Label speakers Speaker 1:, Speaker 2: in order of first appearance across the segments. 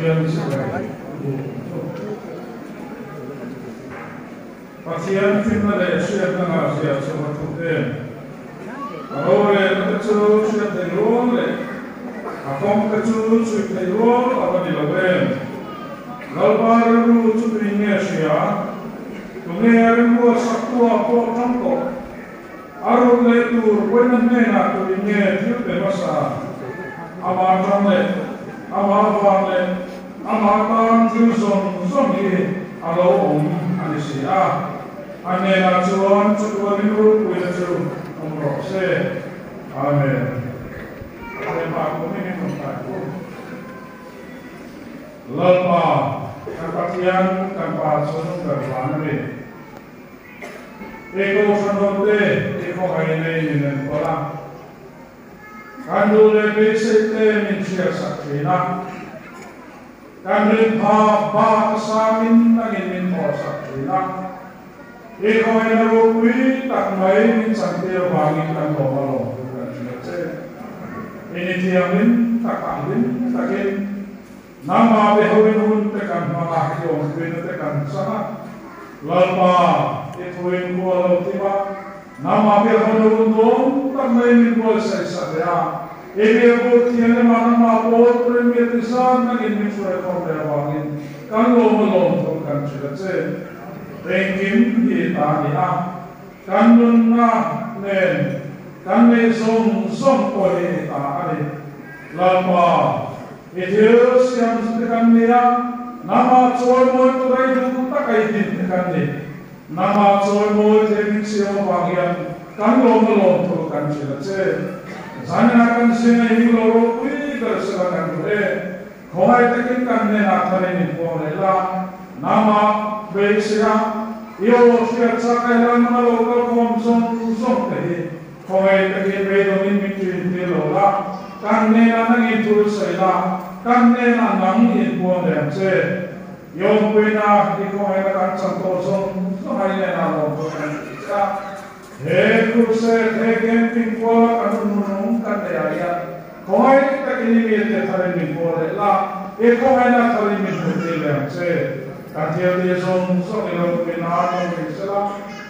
Speaker 1: Pathian chibai buk chu. Pathian finna leh hriatna ngahzia chu a thuk em? A rorelna te chu hriat theih rual leh a kawng te chu chhuih theih rual a va ni lo em? Lalpa rilru chu tui nge hria? Tunge a rilrua saktua pawh tang tawh? A rut leh tur pawina hnenah tui nge thil pe hmasa? Amah tang leh amah vang leh amah tan thil zawng zawng hi a lo awm a ni si a. A hnenah chuan chatuanin ropuina chu awm rawh se. Amen. A tlema kum in in rawn kai pu. Lalpa, kan Pathian, kan Pa chu nung ber van a ni. I kohhran hote i khawngaih nei min enkawl a. Kan duh leh beisei te min hriatsak thin a. Kan rin phak bak a sangin nangin min thawhsak thin a. I khawngaihna ropui tak mai min chantir vangin kan lawm a lawm thu kan hria che. I ni thianghlim takah hlim takin nangmah be hoin hun te kan hmang a, i awmpuina te kan chang a. Lalpa, i thuin khua lo tim a, nangmah be hona hun nuam tak mai min buatsaih sak leh a. I biakbuk thian lamah nangmah pawl turin mi ti zan nangin min hruai khawm leh avangin kan lawm a lawm thu kan hrilh a che. Engkim hi ta a ni a, kan nunna nen kan neih zawng zawng pawh hi i ta a ni. Lalpa, i thil siam te kan ni a, nangmah chawimawi tur a i duh tak a i din te kan ni. Nangmah chawimawi thei min siam avang hian kan lawm a lawm thu kan hrilh a che. Zaninah kan zinga i hming lo ropui ber sela kan duh e. Khawngaih takin kan hnenah tharin in puang leh la, nangmah beisei a, i aw hriat chak ai lai hmanga lo kal khawm zawng zawng te hi khawngaih takin beidawngin min ṭin tir lo la, kan hnenah nangin thu i sawi la, kan hnenah nang in puang leh ang che. I awmpuina i khawngaihna kan chan tawh zawng zawng a i hnenah lawmthu kan ti che a. He crusade, he camping kuala kan nunung kan neih ah hian khawngaih takin i mite tharin min pawl leh la, i khawngaihna tharin min hmuh tir leh ang che. Kan thilte zawng zawng i lo pui na a awm rih sela,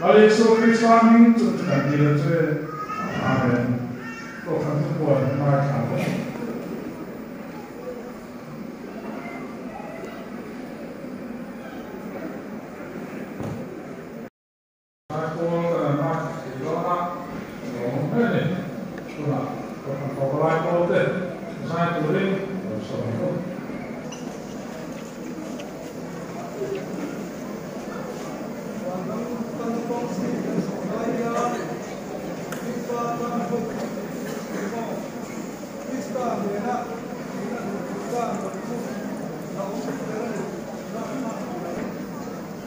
Speaker 1: Lal Isua Krista hming chung chu kan dil a che. Amen. Kohhran thupuan ngaithla rawh. Laipawl kan an a thei dawn a, lawm awm hle a ni. Tunah Kohhran Fapa Laipawl te zai turin lo sawm ang u.
Speaker 2: Vanram kalna kawng zing kan zawh lai hian Krista tan hun emaw Krista nena min a duh duh dan loh chu a awm ber a ni tihna a ni lo.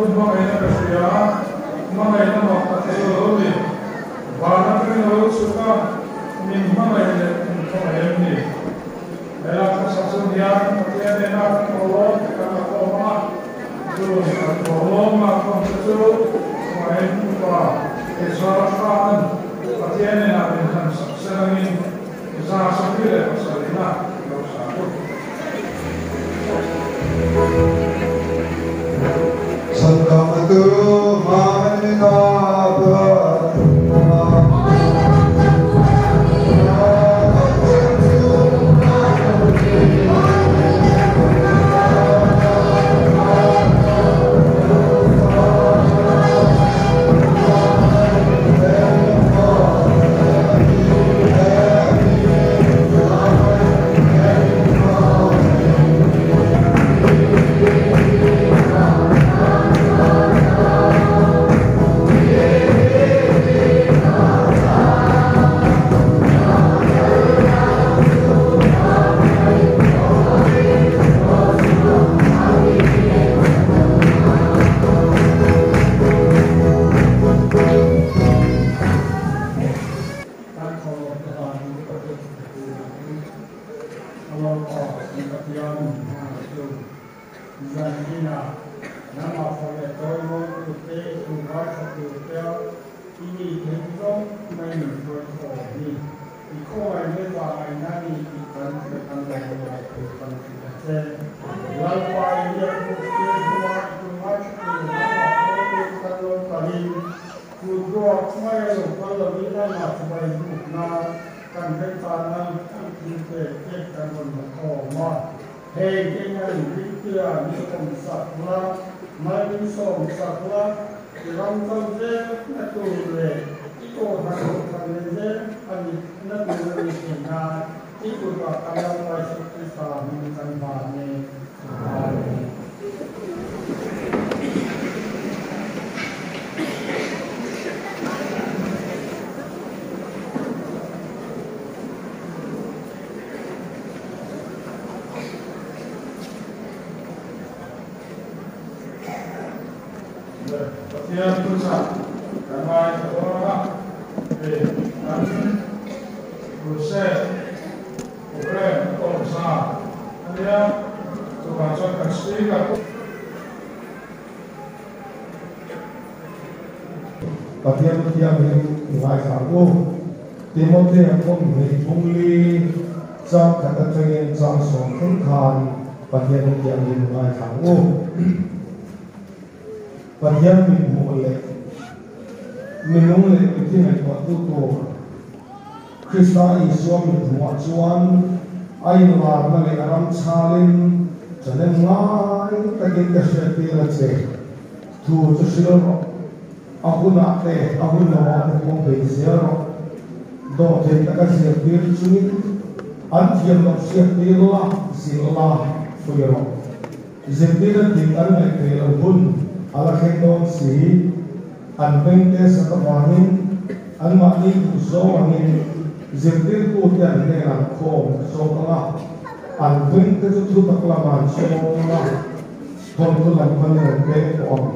Speaker 1: Hmangaihna ka hria a, hmangaihna mak tak chu a lo ni. Van atangin a lo chhuk a, min hmangaih leh min khawngaih em ni? He lak hmasa chu hian Pathian nena kan bawrlawm te kan la khawm ang a, chung kan bawrlawm lak khawm te chu khawngaih upa Ezra Hran Pathian nena min hlan sak sen angin 27 lo sa u.
Speaker 2: Chhandamtu
Speaker 3: Kan thawhlawmte hlanin Pathian thuthlung a lo awk ni Pathian hmangaih chu zan inah nangmah fawh leh tawimawitu te, thu ngaithla tur te i mi theih zawng mai min hruai khawm hi i khawngaih leh zahngaihna ni tih kan hre kan lo lawm tur kan hrilh a che. Lalpa i biakbuk tir hnuah i thu ngaithla tur nangmah fawh tur kan lo kalin Kut ruak mai a lo kal lovin amah chibai buk nan kan remchana an thil pek te kan rawn la khawm a. Hei keng an rintia min awm sak la, mal min sawm sak la, i ram chau zel na tur leh i kawhhran kawhhran leh zel a nih na tur a nih theih nan i kutah kan Lalpa Isu Krista hming kan hlan e. Amen.
Speaker 1: Pathian thuchah kan ngaithla dawn a, hei kan crusade program a tawp zan a nia, chuvang chuan kan speaker pawh.
Speaker 2: Pathian thianghlim i ngaithla ang u. Timothea thawmhnih phungli chang khat atangin chang sawm thleng khan Pathian thianghlim i ngaithla ang u. Pathian mithmuh leh minung leh mithi ngaihtuahtu tur Krista Isua mithmuhah chuan a inlarna leh a ram chhalin channel ngai takin ka hriattir a che. Thu chu hril rawh. A hunah te, a hun lovah te pawh bei zel rawh. Dawhthei taka zirtir chungin an thiam loh hriattir la, zilh la, fui rawh. Zirtirna dik an ngaih theih loh hun a la thleng dawn si. An bengte sat avangin anmahni duh zawng angin zirtirtute an hnenah an khawm zawk ang a, an bengte chu thutak lamah an sawn a. Thawnthu lam panin an peng tawh ang.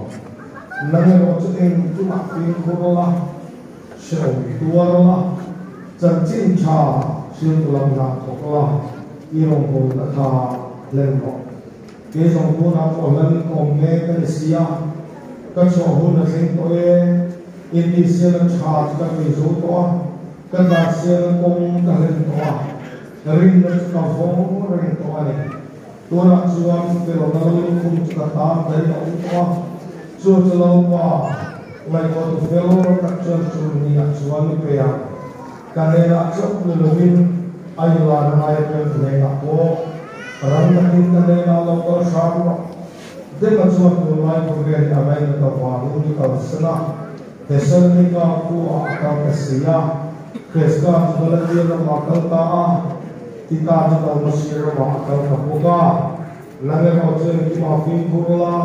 Speaker 2: Nang erawh chu engkimah fimkhur la, hrehawm tuar la, chanchin tha hriltu lam hna thawk la, i rawngbawlna kha hlen rawh. Kei zawng tunah pawh hlanin ka awm mek a ni si a, ka chhuah hun a thleng tawh e, intihsialna tha chu ka nei zo tawh a, ka tlansialna kawng ka hlen tawh a, rinna chu ka vawng reng tawh a ni. Tunah chuan Felona lo lukhum chu ka tan daih a awm tawh a, chu chu Lalpa ngaihtuahtu fel tak chuan chu ni ah chuan ni pe ang. Ka hnenah chauh ni lovin a inlan ngai apiang hnenah pawh ram takin ka hnenah lo kal hram rawh. Dema chuan tunlai khawvel hi a ngainat avangin ni kalsan a, Thessalonika khua a kal ta si a, Kresta chu Galatia ramah a kal ta a, Tita chu Dalmasia ramah a kal ta bawk a. Nang erawh chu engkimah fimkhur la,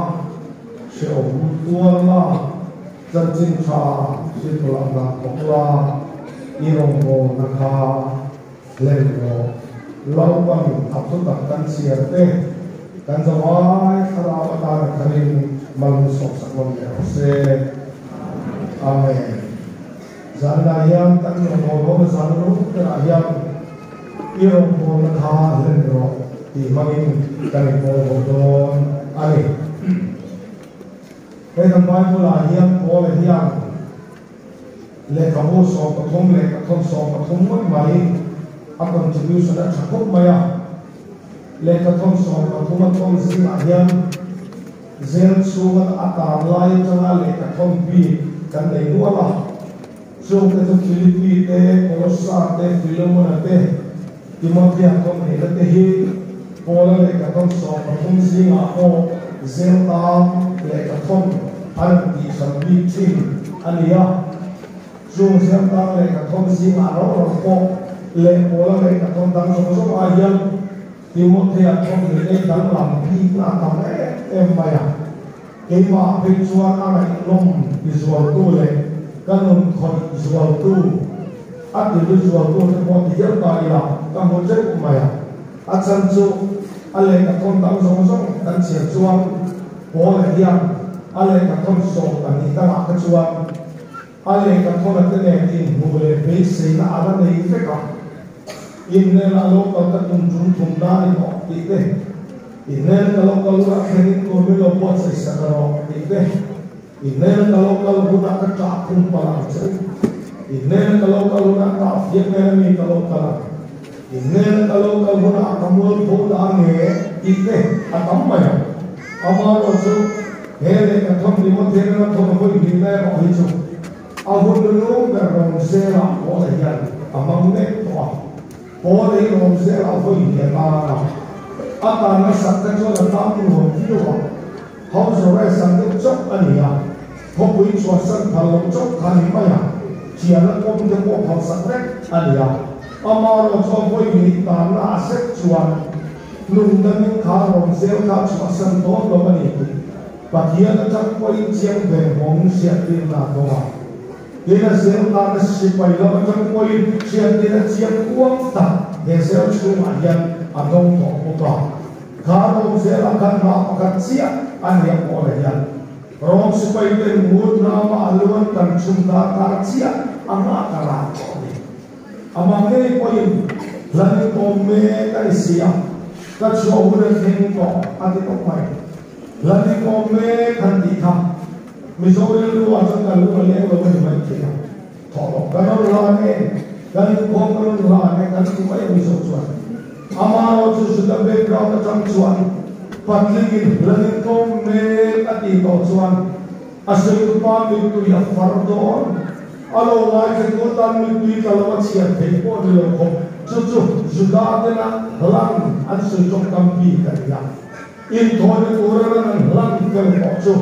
Speaker 2: hrehawm tuar la, chanchin tha hrilh lah dan thawk la, i rawngbawlna kha hlen rawh. Lalpan a thutak kan chhiar te, kan zavai thlarau atana tharin.
Speaker 4: Mal min sawm sak lawm leh rawh se. Amen. Zanah hian kan rawngbâwl hlawm zan ru berah hian i rawngbâwlna kha hlen rawh tih hmangin kan inpawl ho dawn a ni. He kan Bible-ah hian Paula hian lehkhabu 13 leh kathawn 13 ngawt mai a contribution a tha khawp mai a. Lehkhathawn 13 a thawn zingah hian Zel chhunga a tan lai atanga lehkhathawn bik kan nei nual a. Chungte chu Philippi te, Kolossa te, Philemona te, Timothea thawn nihna te hi Paula lehkhathawn 13 zingah pawh zel tan lehkhathawn a rawn tihhran bik thin a ni a. Chung zel tan lehkhathawn zingah rau rau pawh leh Paula lehkhathawn dang zawng zawng ai hian Timothea thawn nih ei danglam bikna a tam em em mai a. Keimah phei chuan a ngaihnawm ti zualtu leh ka nun khawih zualtu, a tilu zualtu te pawh ti hial ta ila ka hmu teuh mai a. A chhan chu a lehkha thawn dang zawng zawng kan chhiar chuan Paula hian a lehkha thawn 12 dangah kha chuan a lehkha thawn a te nen inhmuh leh beiseina a la nei vek a. Innel a lo kal ka tum tum thum nan i mawh tih te, Innel ka lo kal hunah thlengin tur min lo buatsaih sak rawh tih te, Innel ka lo kal hunah ka ṭah khum palh ang che u, Innel ka lo kal hunah tah fiah nen a mi ka lo kal ang, Innel ka lo kal hunah ka mualpho dah ang e tih te a tam mai ang. Amaherawhchu, he lehkha thawn Timothea nena thawn vawi hnihna erawh hi chu, A hun lung ber rawn zelah Paula hian a hmang mek tawh a. Paula hi rawn zelah vawi hnih a tan a. A tan hmasak te chuan a tan nuam viau a. House arrest ang deuh chauh a ni a. Khawpui chhuahsan phal loh chauh kha a ni mai a. Thian a kawm te pawh phalsak vek a ni a. Amaherawh chu a vawi hnih tanna a zet chuan nungdangin kha rawn zel kha a chhuahsan dawn lo a ni tih Pathian atang pawhin chiang ve hawng hriattirna a dawng a. Tin, a zel tana sipai lam atang pawhin hriattirna chiang kuang tak he zel chhungah hian a dawng tawh bawk a. Kha Rom zelah khan mah pakhat chiah a nia Paula hian Rom sipai ten ngut nama a luan kan chhun darkar chiah a nghah ka rak tawh a ni. Amah ngei pawhin hlanin awm mek a ni si a, ka chhuah hun a thleng tawh a ti tawp mai. Hlanin awm mek han tih kha Mizo rilru ah chuan kan lung a leng lo a ni mai thei a, thawh loh kan rawn hlan e, kan inkhawm kan rawn hlan e kan ti mai a Mizo chuan. Amaherawhchu Juda background atang chuan patlingin hlanin awm mek a tih tawh chuan a sawitu pa mittui a far dawn, a lo ngaithla tu tan mittui tla lo a chhiar theih pawh ni lo khawp, chu chu Juda tena hlan an sawi tawngkam bik a ni a. Inthawina tura ran an hlan fel tawh chu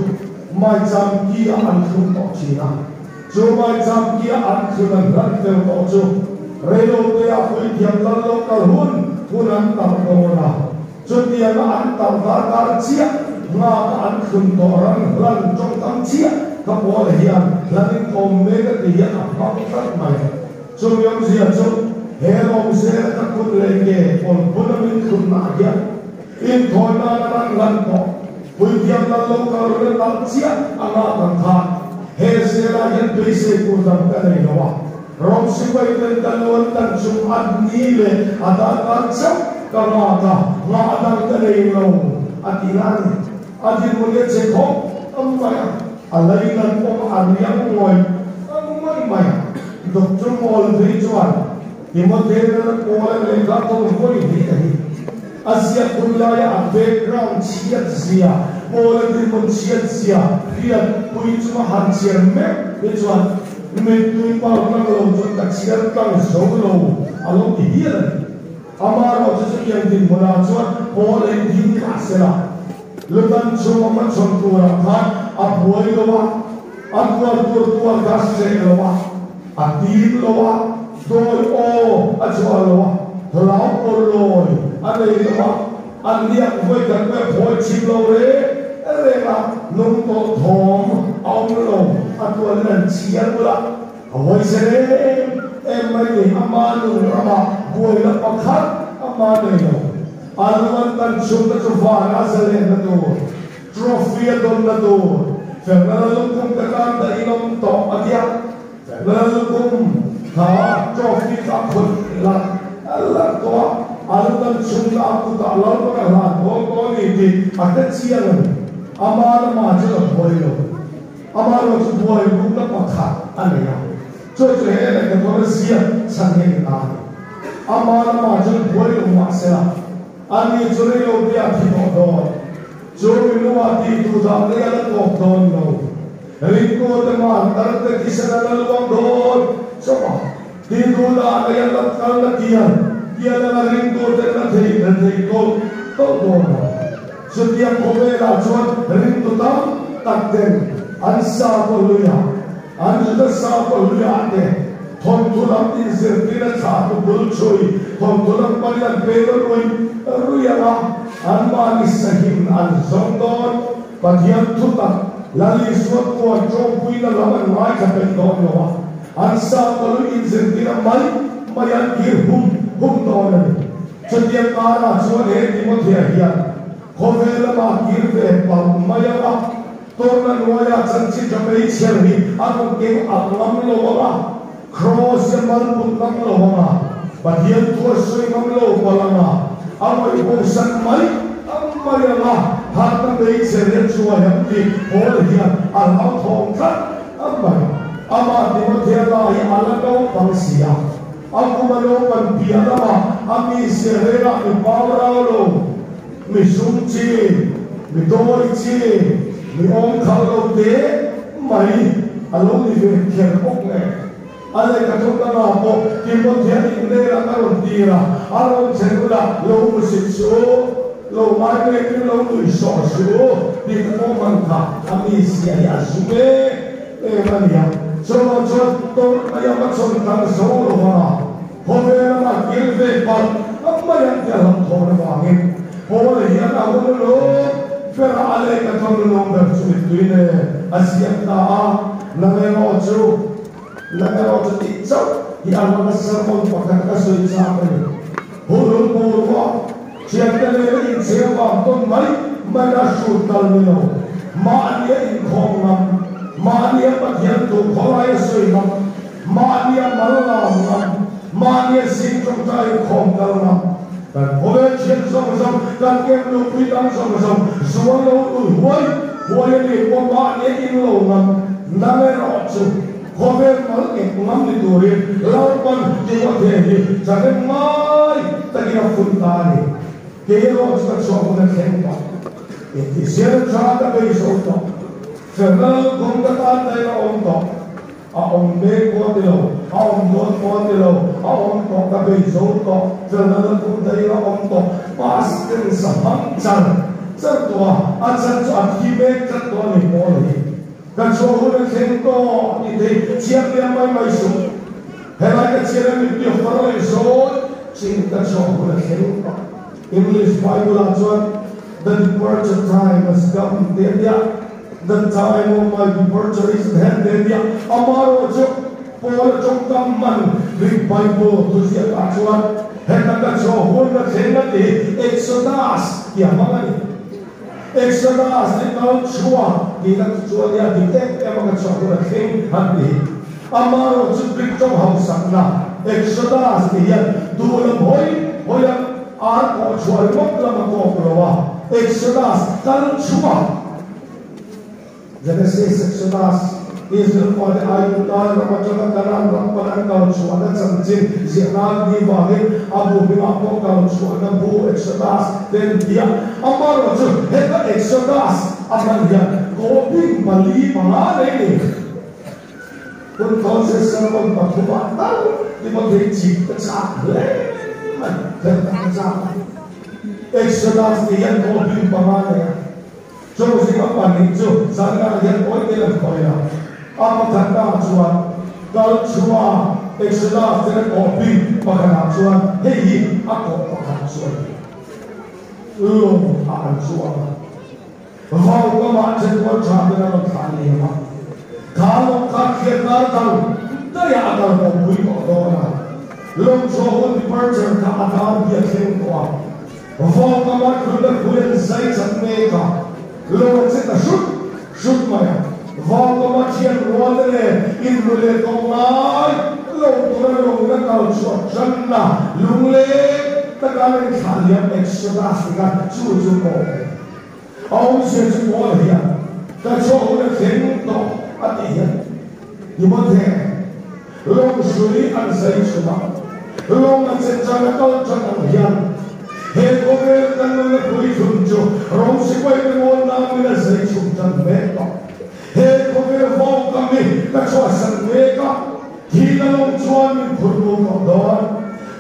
Speaker 4: maicham ki ah an thlun tawh thin a. Chu maicham ki ah an thlun an hlan fel tawh chu reilote ah puithiam lal lo kal hun hun an tarh dawn a. Chutianga an tarh darkar chiah nghak a an thlun tawh ran hlan tawngkam chiah kha Paula hian hlanin awm mek a ti hian a hmang tlat mai. Chumi awmzia chu he lawmzela ka kut leh ke pawl bula min thlunna ah hian Inthawi nana ran lan tawh, puithiam lal lo kal reng a tal chiah a ngah kan khan he zelah hian beisei tur dang ka nei lo a, Rom sipai ten ka luan tan chung a ni leh a darkar chauh ka nghak a, nghah dang ka nei lo a ti na a ni. A dinhmun hi a che khawp ang mai a, a lei lan pawh a riang ngawih ngawih mai a, Doctor Paul phei chuan Timothea Paula lehkha thawn vawi hnih a hi. A ziak hun laia a background chhiat zia, Paula dinhmun chhiat zia hriat pui chunga han chhiar mek hi chuan mittui pal tlang lo chuan ka chhiar tlang zo lo a lo ti hial a ni. Amaherawhchu chu chutiang dinhmunah chuan Paula hi ding mah sela, Lutan chhunga hmachhawn turah khan a buai lo a, a tuar tur tuar kha a hreh lo a, a tim lo a, dawi aw a chhuah lo a, hlau pawl lawi a nei lo a, a hniak vawi khat pawh a phawi chhim lo reng reng a, nung tawh thawm a awm lo, a tualin an chhiar bula a hawiser em em mai ni, ama nun ramah buaina pakhat ama nei lo. A luan kan chhungte chu van a zalen na tur. Trophy a dawn na tur felna lukhum ka tan dah in awm tawh a tia. Felna lukhum kha trophy kha a khawih larh larh tawh a, a lu tan chhung a kutah Lalpan a hlan dawn tawh a ni tih a hre chiang a ni. Ama lamah chuan a buai lo. Ama erawh chu buai rukna pakhat a nei a, chu chu he lehkhathawn a ziak chhan hi a ni ta a ni. Ama lamah chuan buai lo mahsela, ani chu rei lo te a thi tawh dawn. Chu mi lungah tih duh dan rei a la tawp dawn lo. Ringtu te man tar te thisen a la luang dawn chawp a, tih duh dan rei a la kal na tial tial anga ringtu ten la thei la thei tawlh tawlh dawn lo. Chutiang khawvelah chuan ringtu tam tak ten an sakhaw hluiah, an Juda sakhaw hluiah te thawnthu lam inzirtirna thlahtu bul chhui thawnthu lam panin an pe ta rui rui ang a, anmahni sahim an zawng dawn. Pathian thutak Lal Isua tuan tawngpuina lam an ngaithla peih dawn lo a, an sakhaw hlui inzirtirna mai mai an kir hum hum dawn a ni. Chutiang karah chuan he Timothea hian khawvel lamah kir ve palh mai ang a, tawrhna hnuaiah chanchin tha hmeichher hi a rawn keng ang ngam lo ang a, Kraws hi a mal put ngam lo ang a, Pathian thu a sawi ngam lo palh ang a, a ngawih bosan mai ang mai ang a, harhna hmeichher hi a chuai ang tih Paul hian a hlauthawng tlat ang mai. Amah Timothea lah hi a la naupang si a. A kum a lo pan piah lamah a mi siarengah mi pau rau lo, mi sum chi, mi dawi chi, mi awm khalh lo te mai a lo ni ve kher bawk le. A lehkha thawk lamah pawh Timothea inneihah ka rawn tir a, a rawn che bulah lo hmusit suh, lo ngai vekin lo nui sawh suh tih ka pawh hman kha a mi zia hi a zum em em a nia. Chuvang chuan tawrh mai a hmachhawn tlang zo lo vang a, khawvel lama kil ve palh a mai ang tia hlauhthawn avangin Paul hian a hun lo berah a lehkha thawn lung ber chu mittui nen a ziak ta a, Nang erawh chu, nang erawh chu tih chauh hi a laka sermon pakhat ka sawi chak a ni. Hun hun boruak thiante nena inchheng vang tawn mai mai a hrut kal ni lo. Mahnia inkhawm ngam, mahnia Pathian thu khawlai a sawi ngam, mahnia mal lam ngam, mahnia zing tawngtai inkhawm kal ngam. Kan khawvel thian zawng zawng, kan kem nupui dang zawng zawng, zual lo ui huai huai a nih pawh mahnia in lo ngam, nang erawh chu Khawvel mal eng ngam ni turin Lalpan Timothea hi chahnem ngai takin a fuih ta a ni. Kei erawh chu ka chhuah hun a thleng tawh. Intihsial tha ka bei zo tawh. Felna lalkhawm ka tan daih a awm tawh. A awm mek pawh a ti lo, a awm dawn pawh a ti lo, a awm tawh ka bei zo tawh, felna lalkhawm daih a awm tawh. Past tense a hmang char char tawh a, a chan chu a thi mek tlat tawh a ni Paul hi. Ka chhuah hun a thleng tawh tih thei chhiar liam mai mai suh. Helai ka chhiar a mittu a far leh zawi chin ka chhuah hun a thleng tawh. English Bible ah chuan The departure time has come tih a tia, The time of my departure is at hand tih a tia. Amaherawh chu Paul-a tawngkam hman Greek Bible thuziak ah chuan heta ka chhuah hun a thleng a tih hi Exodus tih a hmang a ni. Exodus ni kal chhuak tih na chu a nia dik em em a ka chhuah hun a thleng han ti hi. Amaherawh chu Greek tawng hausakna Exodus tih hian duh lam hawi hawi a ar kawh chhuah ringawt lam a kawk lo a, Exodus kal chhuak. Genesis, Exodus, Israel fate Aigupta ram atanga Kanaan ram pan an kal chhuahna chanchin ziahna an tih vangin a bu hmingah pawh kal chhuahna bu Exodus te an ti a. Amaherawh chu heta Exodus a hman hian kawping pali panga nei ni. Hun thawn se sermon pathumah tal Timothea chik ka chak hle mai, fel tak ka chak a. Exodus tih hian kawping panga nei a. Chu zinga pahnih chu zanah hian kawi te an khawi a, a pakhatna chuan kal chhunga Exodus te na kawh bik pakhatah chuan hei hi a kawh pakhat chu a ni. Lawng ah an chuang a, vau kamah chenkual tha ten a rawn thlah liam a, kha lawng kha thliarkar dang daih ah a kal kawngpui tawh dawn a, lawng chhuah hun departure kha a dar bi a thleng tawh a. Vawkama tluna khuan zai chak mek a. Lo a che ta hrut hrut mai a, Vaukamah thian rual te nen inhmu leh tawh ngai lo tura lawngin a kal chhuah tanna lungleng taka an inthlah liam Exodus ti kha chu chu pawh a ni. A awmzia chu Paul hian ka chhuah hun a thleng tawh a tih hian Timothea lawng hrui an zai chhum a, lawng a che tan a kal tan ang hian he khawvel kan nuna puithlun chu rawng sipai te ngawn namin a zai chhum tan mek tawh. He khawvel vau kam hi ka chhuahsan mek a, thihna lawng chuan min phur bo tawh dawn.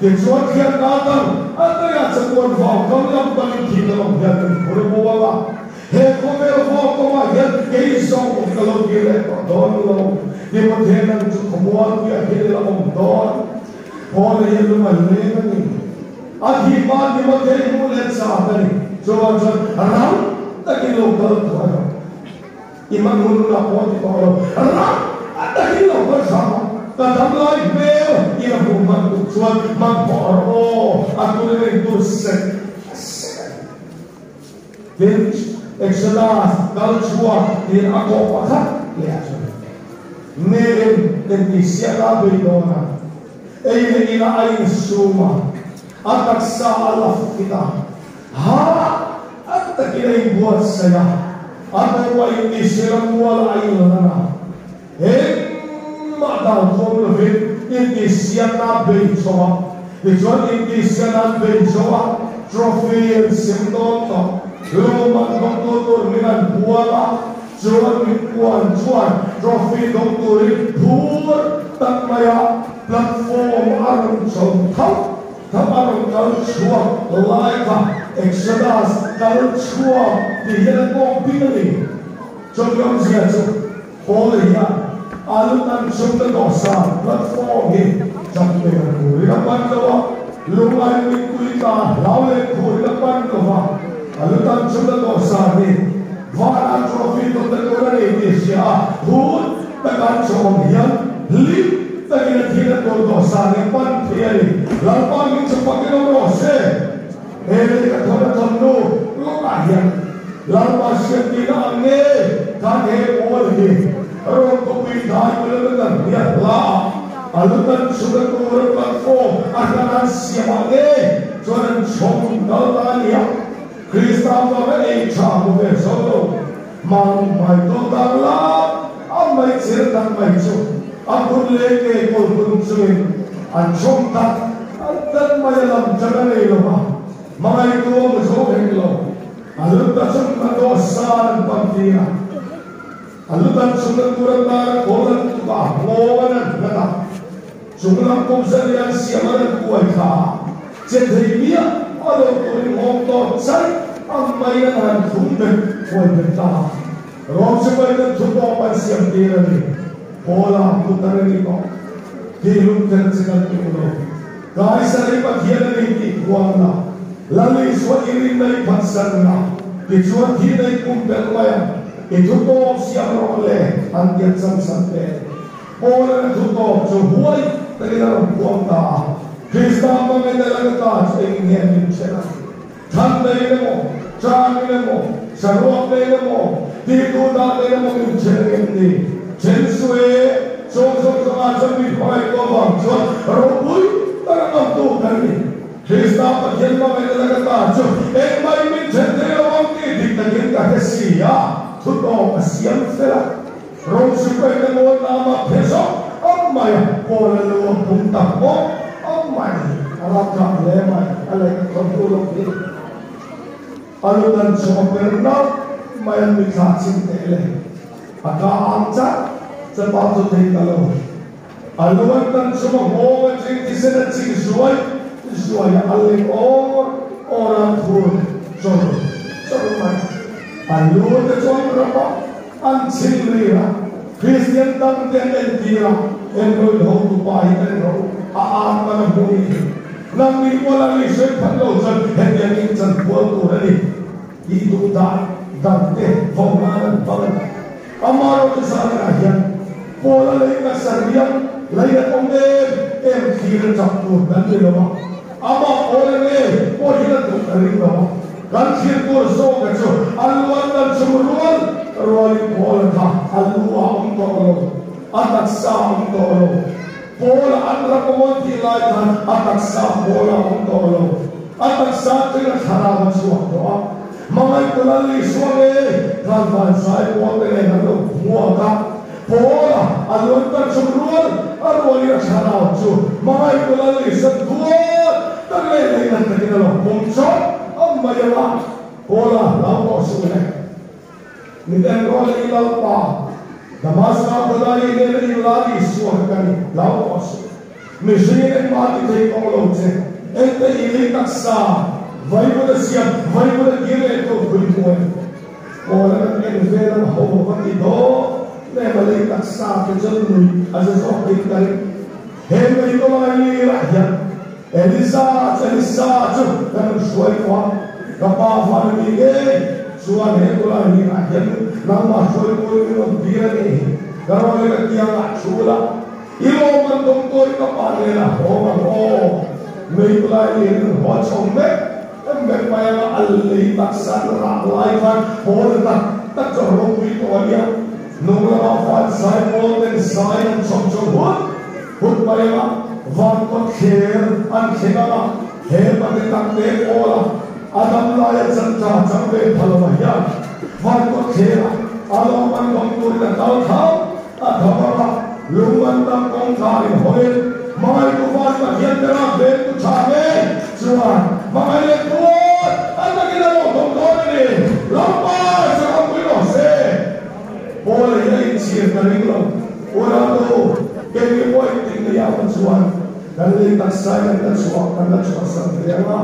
Speaker 4: Tichuan thianna dang a daiah chatuan vau kam lam panin thihna lawng hian min phur bo ang a, he khawvel vau kamah hian kei zawng ka lo kir leh tawh dawn lo. Timothea nang chu khawmualpuiah hian i la awm dawn. Paula hian lung a leng a ni. A thih hma Timothea i hmuh leh chak a ni. Chuvang chuan rang takin lo kal thuai rawh. I man hun hunah pawh a ti tawh lo. Ram a takin lo kal hrang a, ka dam lai hmel i la hmuh hman duh chuan hman phawh rawh aw, a turin a intur sek sek a ni. Tin, Exodus kal chhuak tiin a kawh pakhat leh a chuan Neem entihsiakna a bei dawn a, ei leh inah a insum a, a taksa a la fit a, Ha a takin a inbuatsaih a, a tawpah intisel a mual a inlan a, engmah dangkhawm lovin intihsiakna a bei chho a, tichuan intihsiakna an bei chho a, trophy an sem dawn tawh, lawmman dawngtu tur min an puang a, chuan min puan chuan trophy dawng turin phur tak maia platform a rawn chho thauh. Thap a rawn kal chhuak lai kha Exodus kal chhuak tih hian a kawk bik a ni. Chawlhawmzia chu Paul hian a lu tan chhungte dawhsan platform hi chapter turin a pan lo a, lunglai mittui tla hlau leh khurin a pan lo va, a lu tan chhungte dawhsan hi vana trophy dawt tur a ni tih hria a, phut taka an chawm hian hlim takin a thihna tur dawhsan hi a pan thei a ni. Lalpa min chu fakin awm rawh se. He lehkha thawn a thawn nu lawkah hian Lalpa hriattirna ang nge khan he pawl hi Rom khawpui dai malawna kan hriat hla a, a lu tan chhuna tur platform a hran an siam ah nge chuan an chhawm kal ta a nia. Krista vanga ei tha hmu ve zo lo, mang mai tawh dan la a mai chil tak mai chu a kut leh ke kawl hun chungin an chhawm tak an tan mai a lam tan a nei lo va, hmangaihtu a hmu zo hek lo. A lu ta chung a dawh san an pan tir a, a lu tan chung a tur atan a kawl an tuk a, a nghawng an an nghat a, chung lam kum zalian siam an an kuai thla a. Che thei miah a lo turin nghawng tawh chaih a mai an han thum bet huai bet ta a. Rom sipai ten thu pawh an siam tir a ni. Paula kut a reng tawh. Tih lung kher chi kan tum lo. Kaisari Pathian a ni tih khuan la, Lal Isua i rinna i phatsan la, tichuan thihna i pumpelh mai ang, i thu tawp siam rawh le an ti a chan chan te. Paula'n a thu tawp chu huai takin a rawn puang ta a, Krista hmangin a laka ta chu engin nge min ṭhen a? Thlan nei emaw, ṭangin emaw, saruak nei emaw, tihtu dah nei emaw min ṭhen ang em ni? Ṭhen suh e, chawng zawng zawngah chuan mi hmangaihtu avang chuan ropui tak a ngamtu kan ni. Krista Pathian hmangaihna laka ta chu engmah in min ṭhen thei lo ang tih dik takin ka hre si a, thu tawp a siam fel a. Ro sipai te ngawn lama phe zawk ang mai a, Paul a lu a phum tak bawk ang mai a rapthlak hle mai a lehkha thawntu lawk hi a lu dan chu a per nalh mai an mithla chin teh le a ka ang chat chat pa chu thei ta lo a lu an tan chu a nghawng a ching thisen a ching zuai zuai a a leng awr awr a thur chawr chawr mai a lu te chuan rap a. An chhim rir a, Kristian dang te an entir a, Enroll hotu pa hi kan ro a an man a hmu ni hi. Nang ni pawh la ni sawi phat lo chuan hetiang in chan kual tur a ni tih duh dan dang te vawm nan an hmang a ni. Amaherawhchu zanah hian Paula lei ka riam lei a awm em em thlir a chak tur kan ni lo a, amah Paula nge pawh hian a duh ka ring lo a. Kan thlir tur zawk a chu a luan dan chung rual rualin Paul a kha a lu a awm tawh lo, a taksa a awm tawh lo. Paul a an ram awm an tih lai khan a taksa Paul a awm tawh lo, a taksa atangin a thlarau a chhuak tawh a. Hmangaih tu Lal Isua ngei khan vanzai pawl te nen an lo hmuak a, Paul a a luan dan chung rual a rualin a thlarau chu hmangaih tu Lal Isua duat tak leh lei nat takin a lo pawm chawp a mai ang a, Paul a hlau tawh suh le. Mit en rawh le i Lalpa, Damaska khawlai i nena i Lal Isua kha ka ni, hlau tawh suh. Mihringin engmah ti thei tawh lo che, engte i lei taksa, vaivut a siam, vaivut a kir leh tur pui hmu e. Paul a kan en vel ang ho va ti dawt lem a lei taksa te chuan nui a za zawk in ka ring. He mei tawlai lirah hian Elisa chu Elisa chu kan rawn hruai tawh a, ka pa van a ni ngei chuan he tawlai lirah hian nangmah hruai turin min rawn tir a nih hi, ka rawn leh ka kiangah thu la, i lawm an dawng turin ka pa hnenah haw ang aw. Mei tawlai lirin haw chho mek mek mai anga a lei taksa an rah lai khan haw na tak tak chu a ropui tawh a nia. Nung lamah van zai pawl ten zai an chawm chho hut hut mai anga van kawt thler an thleng anga he pate tak te pawl a a dam laia chan tha chang ve pha lo ah hian van kawt thler ah a lawm an dawng turin a kal thau a tho anga lung an tam kawngkhar in hawin hmangaih tu van Pathian te rak ven tu tha ngei chuan hmangaih leh tuar a takin a lo thawk dawn a ni. Lalpa chakawm pui rawh se. Paul hi a inchhir ka ring lo. Unau keini pawh engtin nge a awm chuan kan lei taksa in an la chhuah kan la chhuahsan ve ang a,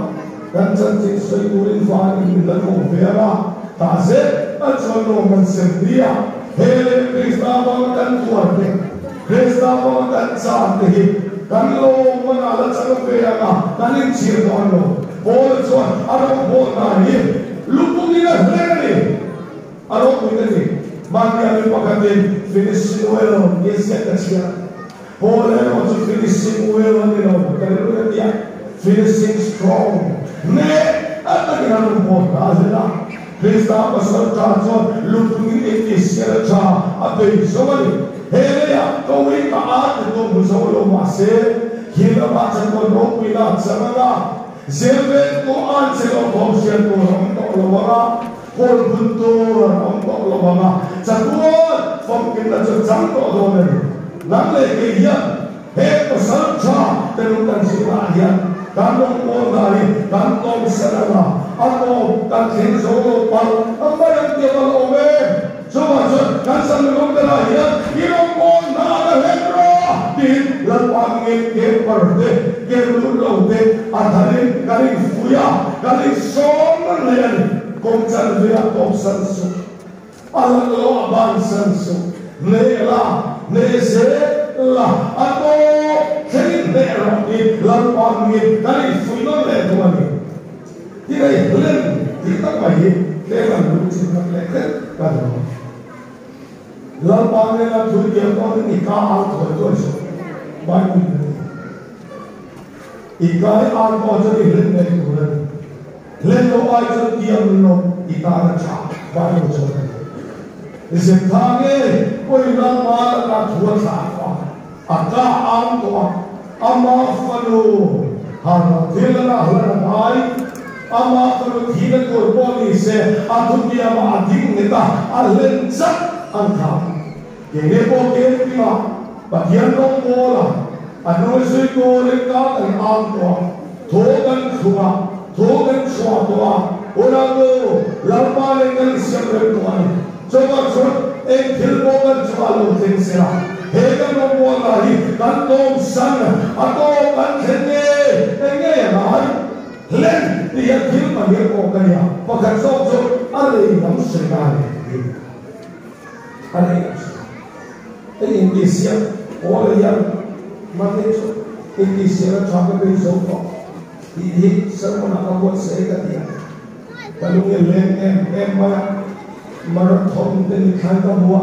Speaker 4: kan chanchin sawi turin van in min la ko ve ang a, tah zet a chuan lawm kan sem ni a, he leh Krista vanga kan tuar te, Krista vanga kan chan te hi kan lawm manah la chang ve ang a, kan inchhir dawn lo. Paul chuan a rawngbawlna hi lupungin a hleng a ni. A ropui ka ti. Mahni mi pakhatin finishing well ni ziah ka chhia. Paul erawh chu finishing well a ni lo ka rilru ka ti a, finishing strong nge a takin a rawn bawl ta zel a. Krista pasal tha chuan lupungin engtihsial a tha a bei zo a ni. He leiah ka ui ka a ti tu hmu zo lo mahse khi lamah chatuan ropuina a chang ang a, zel ven tu an che lo thawm hriat tur a awm tawh lo ang a. Kawl bun tur an awm tawh lo ang a, chatuan famkimna chu chang tawh dawn a ni. Nang leh kei hian he pasal tha te nung kan zirah hian kan rawngbawlna hi kan tlawmsan ang a, a tawp kan thleng zo lo palh a mai ang tih a va hlauhawm em! Chuvang chuan kan san minung te lah hian i rawngbawlna a la hleng rawh tiin Lalpa ngei kemper te, kem lut lo te a tharin kan infuih a, kan insawm reng mai a ni. Kawng chan ve a tawp san suh, a lak lo a ban san suh, hneh la, hneh zel la, a tawp thlengin hneh rawh tiin Lalpa ngei kan infuih nawn leh thung a ni. Ti rei hlen tih tak mai hi tlem an luh chin tak leh kher ka duh a. Lalpa nena thu diam dawnin i ka au thuai thuai suh, Bible in a ti. I kai ar pawh chuan i hlen ngei tur a ni. Hlen lo ai chuan diam lo i tan a tha, Bible chuan a ti. Zeptha nge pawi Lalpa lakah thu a thlah tawh a, a ka ang tawh a, ama fanu har thil a lah hlan a ngai. Ama fanu thihna tur pawh ni se a thutiamah a ding nghet a, a hlen chat an kha. Keini pawh camping-ah Pathian rawngbawla a hnuai zui turin ka kan ang tawh a, thu kan thlung a, thu kan chhuah tawh a, unau Lalpa nen kan insiam rem tawh a ni. Chuvang chuan eng thil pawh kan chungah lo thleng se a, he kan rawngbawlna hi kan tawmsan a tawp kan thlen nge eng nge a ngai? Hlen tih hian thil pahnih pawh ka nia, pakhat zawk chu a lei lam sawi na a ni tih a lei lam sawi na. Hei intihsiak pawl hian mahni chu intihsiak a tha ka bei zo tawh tih hi sermon ah ka buatsaih ka ti a, ka lung i leng em em mai a, marathon te ni thlai ka hmu a,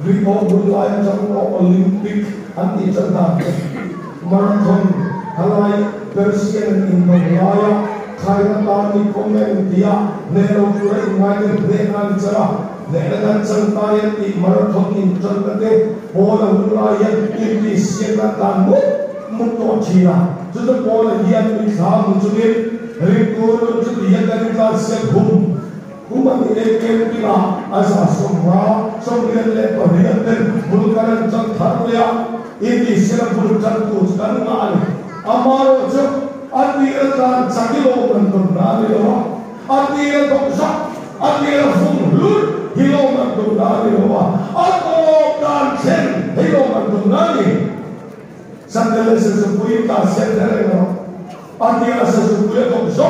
Speaker 4: Greek ho hun lai atang pawh Olympic an tih chan dan te, marathon khalai Persian an indo laia. khaina ta ni comment tia ne lo tura in ngai te ne nan chara ne na kan chang ta yan ti marathon in chan ta te pola hun lai yan in ti sian na tan mu mu to thina chu chu pola hian mi tha mu chu ni ri tu lu chu ti yan kan ta se hum human ni le kem ti la asa som ra som rian le pa rian ten bul kan chang thar le in ti sian bul chan tu kan ma ni amaro chu atira tan chakilo man ton na ni lo atira thok sa atira fung lur hilo man ton na ni lo ato dan chen hilo man ton na ni sandele se se pui ta se there no atira se se pui thok so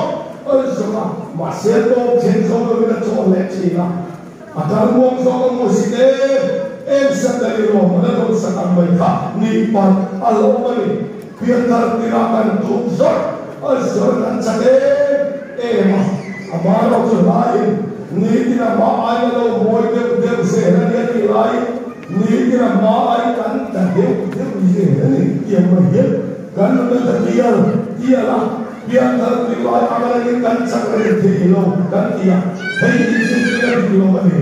Speaker 4: so ma ma se to chen so lo na cho le chi na atar muang so mo si te em sandele lo ma na ton sa kan mai kha ni pan alo ma ni pian thar tira kan tu zor zor kan chake e ma amaro chu lai ni tina ma ai lo moi deu deu se na ni ni lai ni tina ma ai kan ta deu deu ni ni tiam ma hi kan na ta tia tia la pian thar ti lai amara ni kan chak re the lo kan tia hei ni chu tia ti lo ma ni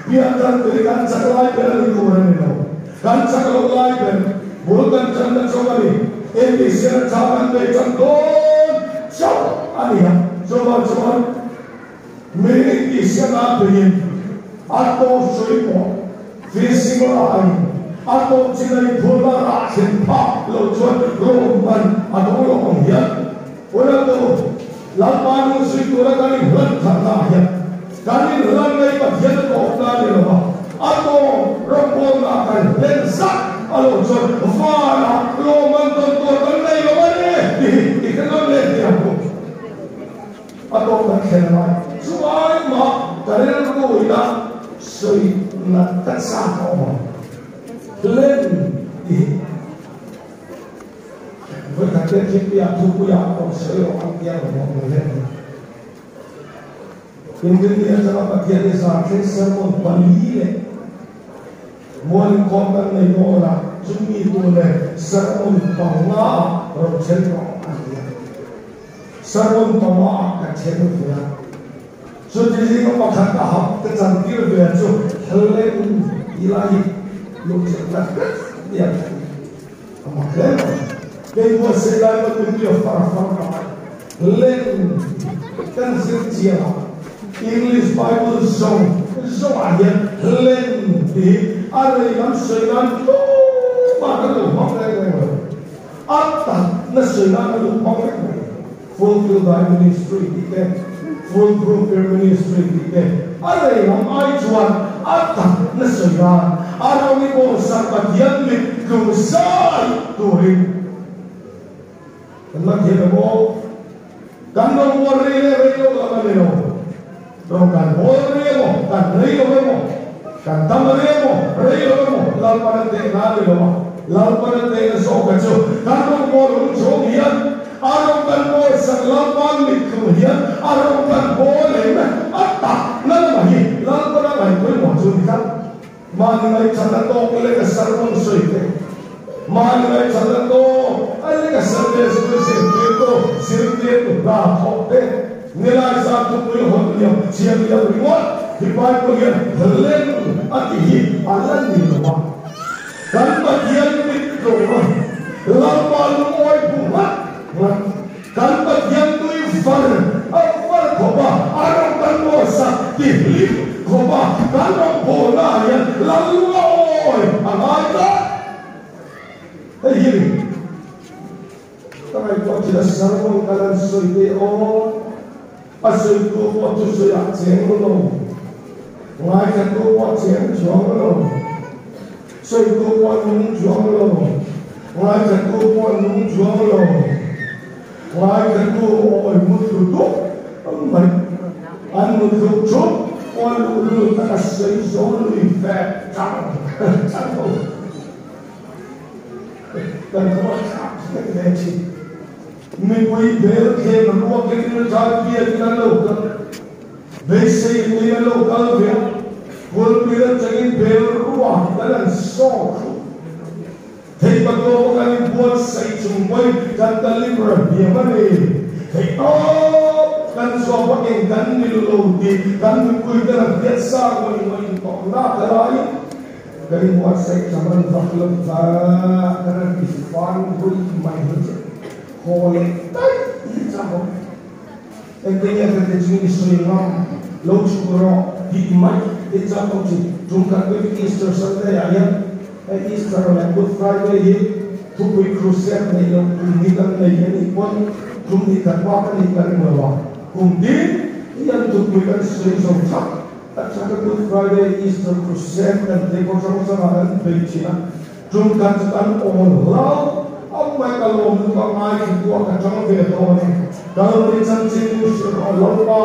Speaker 4: pian thar ti kan chak lai pe ni ko ni lo kan chak lo lai pe bul kan chan na cho ma ni ABC na chaman pe chan don chau ani ha chuan chuan mi ti sian a pe ato sui po fising lai ato chinai phula ra khen pha lo chuan ro man ato lo ong hian ora to lalpa nu sui tu ra kan in hlan khat na hian kan in hlan nei pathian to na ni lo ma ato ro pol na kan len sak alo chuan vana lo man ton to kan nei lo ma ni ti ti kan lo le ti ang ko ato kan khen mai chuai ma karel ro ina sui na ta sa ko ma lên ti với cả cái chiếc bia thu bia còn sửa lo ăn bia của mọi người lên in cái bia cho nó bắt bia ra cái sermon pali le mual kom kan nei no la chung mi tu le sermon panga ro chen ro an ya sermon panga ka chen ro ya chu ti ji ko pakhat ka hap te chan tir ve chu hlen ilai lu chen la ya ma khe ke mo se lai ma tu ti far far ka len kan sir chia English Bible song song a hian len ti a rei lam soi nan tu ma ka lu mang reng reng lo a ta na soi nan ka lu mang reng reng fulfill thy ministry ti te full proof your ministry ti te a rei lam ai chuan a ta na soi nan a ro ni bo sa pathian mi tlung sai turin kan la thian mo kan lo war re le re lo la ma le lo ro kan bol re mo kan rei lo mo kan tam re mo rei lo mo lal pa te na le lo ma lal pa te na so ka chu kan ro mo ru chong hian arong kan mo sang lal pa mi thu hian arong kan bol le na atta na ma hi lal pa na ngai koi mo chu ni ka ma ni ngai chan na to le ka sarmon soi te ma ni ngai chan na to ai le ka sarme su se te to sir te to ra thok te nilai sa tu pui hon liam chiam liam ringot hi pai ko hian hlen ati hi alan ni lo ma kan pathian mit lo ma lal pa lu oi bu ma kan pathian tui far a far khopa arong kan mo sa ti li khopa kan rong bo na hian lal lu oi angai ta hei hi ta ngai ko chi la sarmon kalan soi te o a soi tu po chu soi a cheng lo ngai kha tu po cheng chuang lo soi tu po nung chuang lo ngai kha tu po nung chuang lo ngai kha tu oi mu tu tu mai an mu tu chu oi lu lu ta ka soi zo lu fe chang chang lo kan ko chak se le chi mi pui bel khe ruwa ke ni cha ki na lo ka be se ni lo ka ve kul pi ra changin bel ruwa ka lan so khu thei pa to ka ni buat sai chung moi kan ta lim ra bi ma ni thei to Kan chuah bakin kan ni lo ti kan mipui te an hriat sa ngawih ngawih tawh nak alaiin kan inbuatsaih chaman vak lo va kan han ti fan vui mai hi chu haw leh daih hi chak awm. Engtin nge ka ti chu i sawi ngam lo chhuk rawh tih mai hi chak awm thin. Tum khat bik Easter Sunday ah hian hei Easter leh Good Friday hi thupui crusade neih loh kum hi kan nei a nih pawn tum hnih khat bak a nih ka ring lo a, kum tin hian thupui kan sawi zo thak a chak a Good Friday Easter crusade kan tih pawh hrang hrangah kan bei thin a, tum khat chu kan awl hlauh ang mai ka lawm lutuk a ngaithla tu a ka tang ve dawn e Kalvari chanchin nu hrilh rawh Lalpa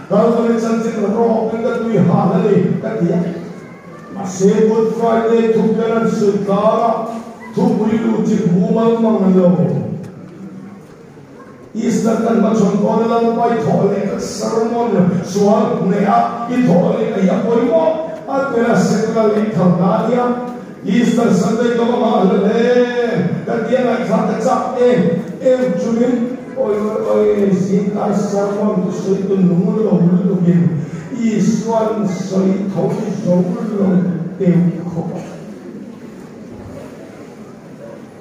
Speaker 4: Kalvari chanchin rawk in ka tui hal a ni ka ti a. Mahse Good Friday thupui an sawi kar a, thupui luh chi mumal mang lo. Easter kan hmachhawn dawn a Lalpa i thawh leh ka sermon sual hneh a, i thawh leh ka hi a pawimawh a tel a sekla leh thal na a nia. Easter Sunday ka va nghah hlel em ka tia ngaihthlak ka chak em em chungin awi awi awi zingkai sermon chu sawi tu nung lo lutukin Isuan sawi tho zo lo deuh khawp a.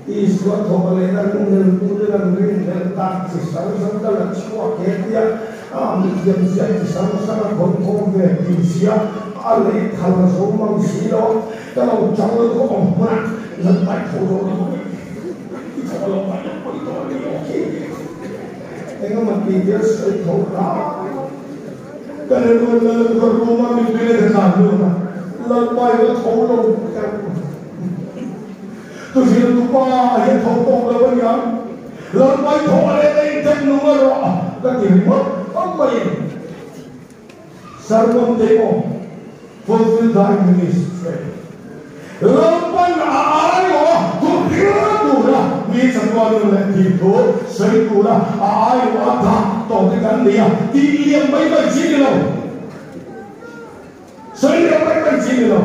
Speaker 4: Isua thawk leh na ringhel tu ten an ringhel tak chi hrang hrang ka la chhuak he tia a mithiam zia chi hrang hrang a khawn khawm ve tih sia a leh thal a zo mang si lo a ka lo chang lutuk a awm hmunah lan pai tho zo lo i thawh lo mai a pawi tawh a ni awk hi engemaw tih vel sawi tho hram. Ka rilru lal lutuk a room a mipui le ka tlan lut a, Lalpa i va tho lo kher Tu hrilh tu pa hi a tho tawk lo a niang, Lalpa i thawh leh na in tek nung a rawh ka ti ringawt ang maiin sermon te aw fulfill thy ministry. Lalpan a aiawh a thu hrilh tura mi chatuan nun leh thih thu sawi tura a aiawh a dah tawh te kan nei a, tih liam mai mai chi ni lo. Sawi liam mai mai chi ni lo.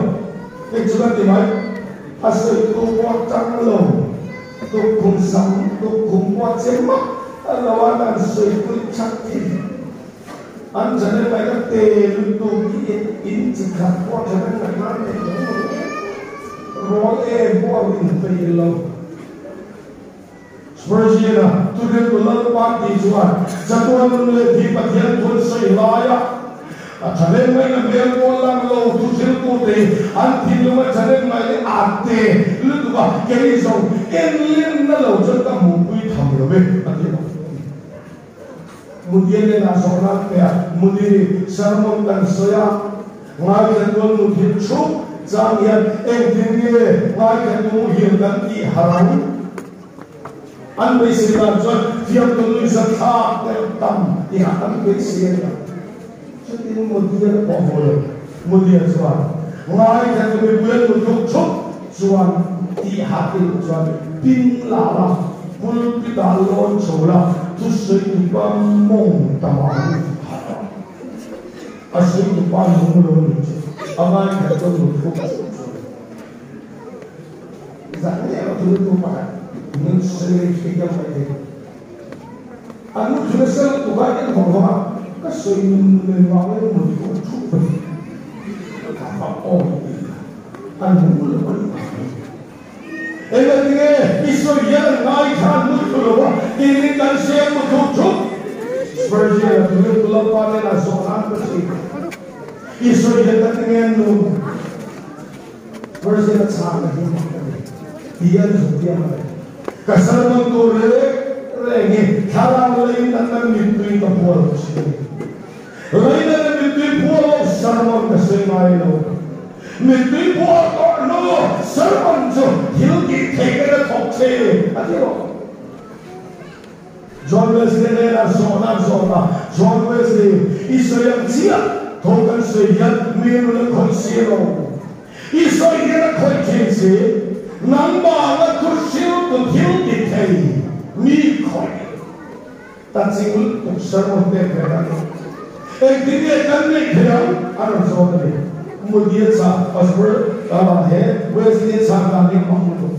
Speaker 4: Hei chu kan ti mai, a sawitu pawh tang lo, tukkhum sam, tukkhum pawh che mah lo a dan sawipui chak thei. An channel mai ka te lutuk hi in chi khat pawh tha vek mai nan nei lo maw le rawl em pawh a rin peih lo. Spurgeon a thuhriltu Lalpa tih chuan chatuan nun leh thi Pathian thu an sawi laia a channel mai na hmel pawh lang lo thuhriltu te hi an thinlung a channel mai leh a te lutuk a kei zawng enlenna lo chuan ka hmuhpui tham lo e a ti a. Mudian hnenah zawhna an pe a, Mudi, sermon kan sawi a, ngaithla tuan mut hi thup chang hian engtin nge ngaithla tu muhil kan tih har ang? An beisei dan chuan fiamtu nuihza thlak deuh tam tihah an beisei a ni ang. Chutin Mudian pawh haw lo. Mudian chuan ngaithla tu mipui an mut hluk thup chuan tih har i duh chuan ping la la, pulpit ah lawn chho la, thusawi tupa mawng tam ah an harh a. A sawi tupa nung lo nih chu a ngaithla chuan mut hluk thup chuan zan leh lo thil tu pakhat min sawi rei thei deuh mai thei. An mut thil a sel tuk a, en vang vang a, ka sawi nun nun vang in mut hluk thup a ni. Ka fak awm tih kha. A nung lo a ni ang. Engatinge i sawi hian an ngaithla an mut thlu lo a, tinin kan siam mut thup thup. Spurgeon a thuhriltu Lalpa hnenah zawhna an pe thin. I sawi hian ka tinge an nung? Spurgeon a chhang a hi mak a ni. Ti an zuk diam a ni. Ka sermon tur reng reng hi thlarau leiin an nan mittui ka bual thin a ni. Leina leh mittui phual lo sermon ka sawi ngai lo. Mittui phual tawh hnu sermon chu thil tih theih ka la thawk thei a ti lo. John Wesley hnenah zawhna an zawt a, John Wesley, i sawi ang chiah tho kan sawi hian mi nun a khawih si lo. I sawi hian a khawih thin si. Nangmah la thu hriltu thil ti thei mi khawih. Ta ching lutuk sermon pek ve kan ni. Engtin nge kan neih theih ang? A rawn zawt a ni. Mudia chah Pastor he Wesley a chhan dan hi a mak lutuk.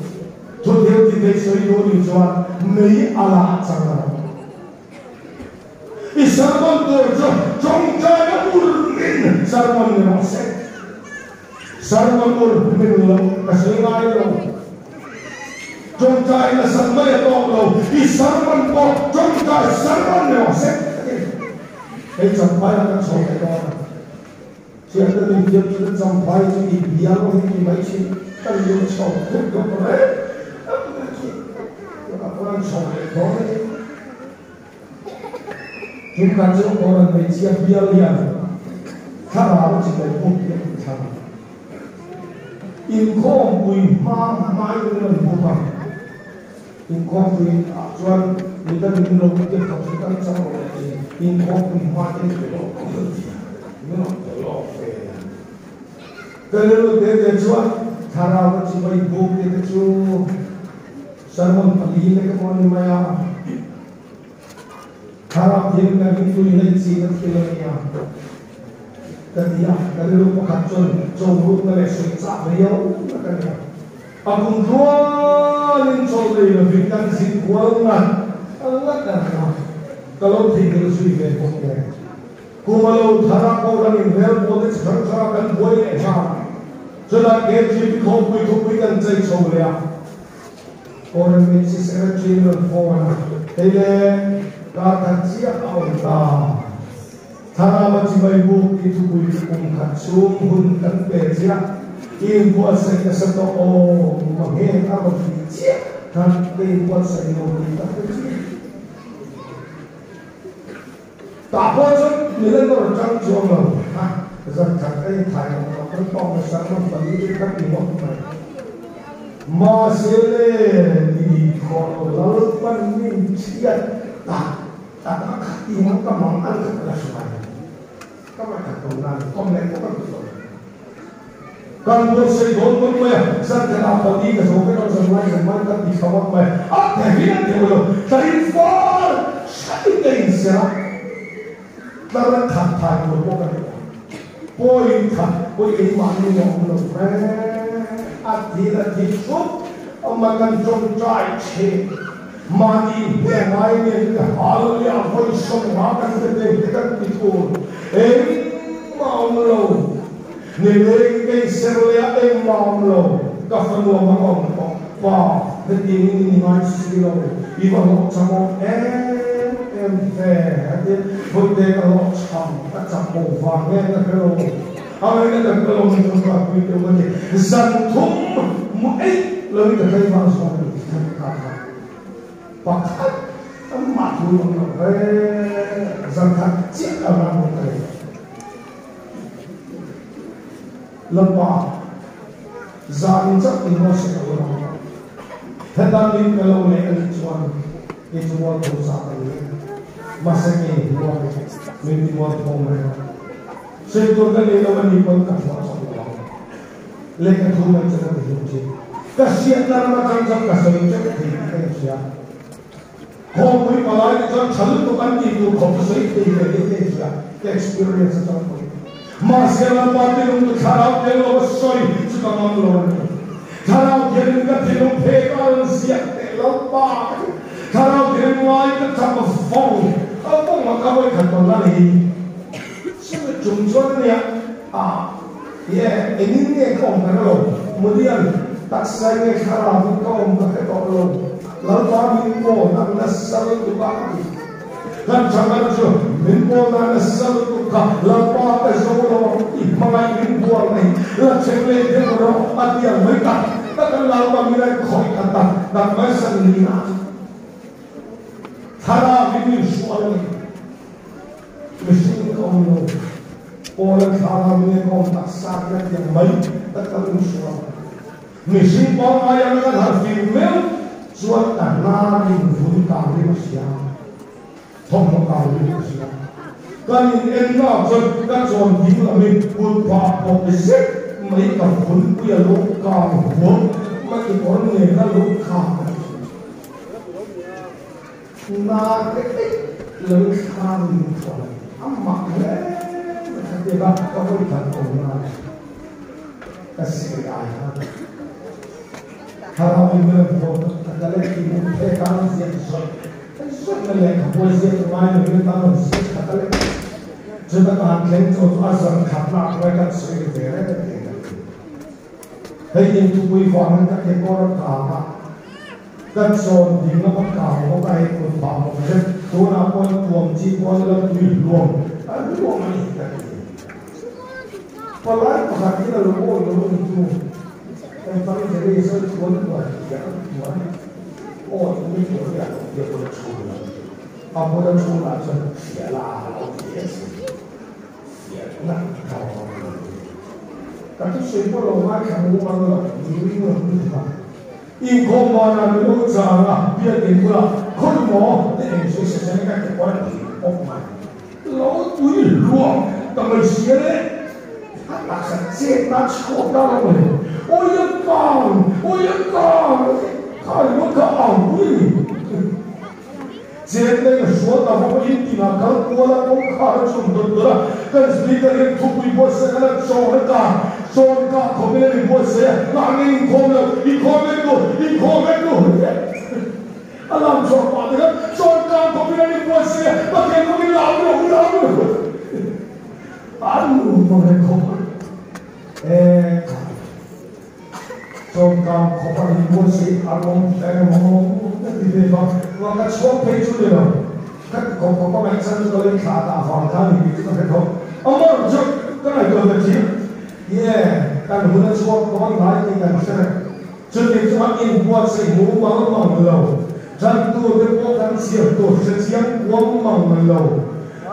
Speaker 4: Thu thil ti thei sawi duh nih chuan mei a lah chang a rawh. I sermon tur chu tawngtai na urmin sermon ni rawh se. Sermon urmin lo ka sawi ngai lo. Tawngtai nasat mai a tawk lo, i sermon pawh tawngtai sermon ni rawh se ka ti. Hei champhai ah kan chho leh dawn a. Thiante nui thiam chu kan champhai chu i bial hi ti mai thin kan lut chho dup dup reng mai thin. Tunah pawh an chho leh dawn a ni. Tumkhat chu Koran hmeichhia bial hian thlarau chi leh buk hi a inthlang a. Inkhawmpui hma hmain min rawn buk a. Inkhawmpui ah chuan midang min lo tir tawh chu kan chang lo leh thin. Inkhawmpui hma te min pe lawk lo min rawn pe lawk ve a. Ka rilru te te chuan thlarau a chibai buk te te chu sermon pali lek emaw a ni mai a. Thlarau thil kan ringtu in a inchih na thil a nia ka ti a, ka rilru pakhat chuan chawrutna leh sawi chak riau na ka nia. A kum tluanin chaw nei lovin kan zin kual ngat ngat a nia, ka lo theihnghilh zui ve bawk nen. Kum a lo thar a, Kohhran inrel pawl te chi hrang hrang a kan buai leh nghal a, chutah KGP khawpui thupui kan chei chho leh a. Foreign Ministry Secretary rawn phone a, hei le kar khat chiah a awm ta. Thlarau a chibai buk tih thupui chu kum khat chhung hun kan pe chiah. I inbuatsaih nasa tawh aw, Maheng a rawn tih chiah khan ka inbuatsaih lo tih ka hre chiah. Tah pawh chuan mila nawr tang chuang lo ha, zan khat ka inthai lo tawh kan tawng nasa rawn pali te kha ti ngawt mai. Mahse le ni khawh lo Lalpan min chhiat tak tak a khat ti ngawt ka mang an khat ka la hre mai. Ka ngaihthla tawh nan kawm leh pawh ka duh tawh lo. Kan buatsaih dawn ngawt mai a, zan khatah pali ka zo vek a, zan lai zan mai kan ti thla ngawt mai. A thehin a teuh lo, tlarin far hratin ka inserh a, tlar a khat thai tur pawh ka ni lo. Point khat pawh keimahni a awm lo reng, a thil a thi thup, amah kan tawngtai thin. Mahni hne ngai nen te Hallelujah vawi sawmnga kan pe te hi kan ti thur engmah awm lo ni leng kei ser leh ah engmah awm lo ka fanu a mang awm tawh pa hetiang in i ngai si lo i va hlawh cham awm em em ve a ti vawi te ka hlawh cham ka chak bo vang nge ka hre lo a ngaihna kan ka lo ni chuan ka pui deuh a ni zan thum mu eih lo in ka tlei vang zawk a ni. Pakhat amah thu awm lo ve zan khat chiah ka ram awm ka nei. Lalpa zan chauh in Mose ka lo ram a, heta min pe lo leh a nih chuan kei chu mualpho chak a ni e. Mahse kei huan min ti mualpho mai a, sawi tur ka nei lo a nih pawn ka chhuah chauh lo ang. Lehkha thu mai chu ka ti hlum thin. Ka hriatna ram atang chuan ka sawi teuh thei tih ka inhria. Khawmpui palai te chuan tha lutuk an tih tur khawp chu sawi thei ve tih ka inhria. Ka experience atang pawhin. Mahse Lalpa thinlung chu thlarau tel lo a sawi chu ka ngam lo a ni. Thlarau thianin ka thinlung phek a rawn ziak teh Lalpa ka ti. Thlarau thianin ngai ka chak vawng a vawng a ka vawikhat tawn a ni. Chumi tum chuan a nia a. Ye, engin nge ka awm ka hre lo, Mudian, taksa nge thlarauin ka awm ka hre tawh lo, Lalpa min pawn ang nasa lutuk a ti. Kan thangan chu min pawn ang nasa lutuk kha Lalpa ka zo lo ang i hmangaih min bual mai, la cheng leh deuh rawh a ti ang mai tak tak an Lalpa min an khawih ta tak tak mai san ni a. Thlarauin min hrual a ni. Mihring ka awm lo, Paula thlarau nge ka awm taksa hi a tiang mai tak ka lung suh a. Mihring pangngai anga kan harh fim meuh chuan ka hnar in vun kang rim a hria, thawmhnaw kang rim a hria. Kan in en nak chuan ka chawn ding lam in kut phah pawp zet mai ka vun pui a lo kang huam mai i kawr nen a lo khak a ni. Na te eih lo thlang in thuan a mak hle mai kha tia ka ka hawi khat awm na ka sawi ai khan thlarau in min rawn haw ta ka leh ti mut phek a an ziak zawih. Suat na lehkhabu a ziak ngai lovin a tan rawn ziak khat a le. Chuta ka han thleng chu chu a zan khat lak lai kan sawi ri ve reng a ti a. Hei inthupui vangin ka kekawr a kang a, ka chawn ding lam a kang bawk a, hei kut phah bawk zet. Tunah pawh tuam chi pawh a ni lo, tui hluam a hluam a ni ka ti. Palai pakhat in a lo awi lo a ni chu. Evangelist a chuan uan thiam a chuan awi umi tur hi a lo tia bula thu lo. A bula thu lah chuan fiah la a lo ti a sin. Fiah ngat tawh lo. Ka thusawi pawh lo ngaithla mumal lo ni ring lo ni kha. Inkhawm banah min lo chang a, biakin bulah khawi maw te eng sawi se chuan ka ke pawh a ti pawp mai. Lo tui hluam ta mai sia le, a taksa chet na chhuak ta lo mai. Awi a kang, awi a kang, kha ringawt kha a au pui a ni. Chet na in a hrual ta bawk a, in tinah kal kual a, kawngkhar a chum dawt dawt a, kan speaker hian thupui buatsaih a la chawn a kang, chawn kah khawpin a ni buatsaih a, mahni inkhawm lo, inkhawm vek tu, inkhawm vek tu. A lam chhuak pah te khan chawn kang khawpin an inbuatsaih a, Pathian kawngin lam rawh u, lam rawh u. An nuam reng khawp a, e kha chawn kang khawp an inbuatsaih a lawm eng emaw ka ti ve vang vang ka chhuak phei chu ni lo, ka ti khawp khawp a ngaihchan chu ka lei thla dah vang khan ni tih chu ka hre khawp. Amar chu ka ngaihtuah ve thin, ye kan hun a chhuak dawn lai tih kan hre reng. Chuti chuan inbuatsaih mumal mang lo, tantute pawh kan chhiar tur hre chiang kuam mang lo. A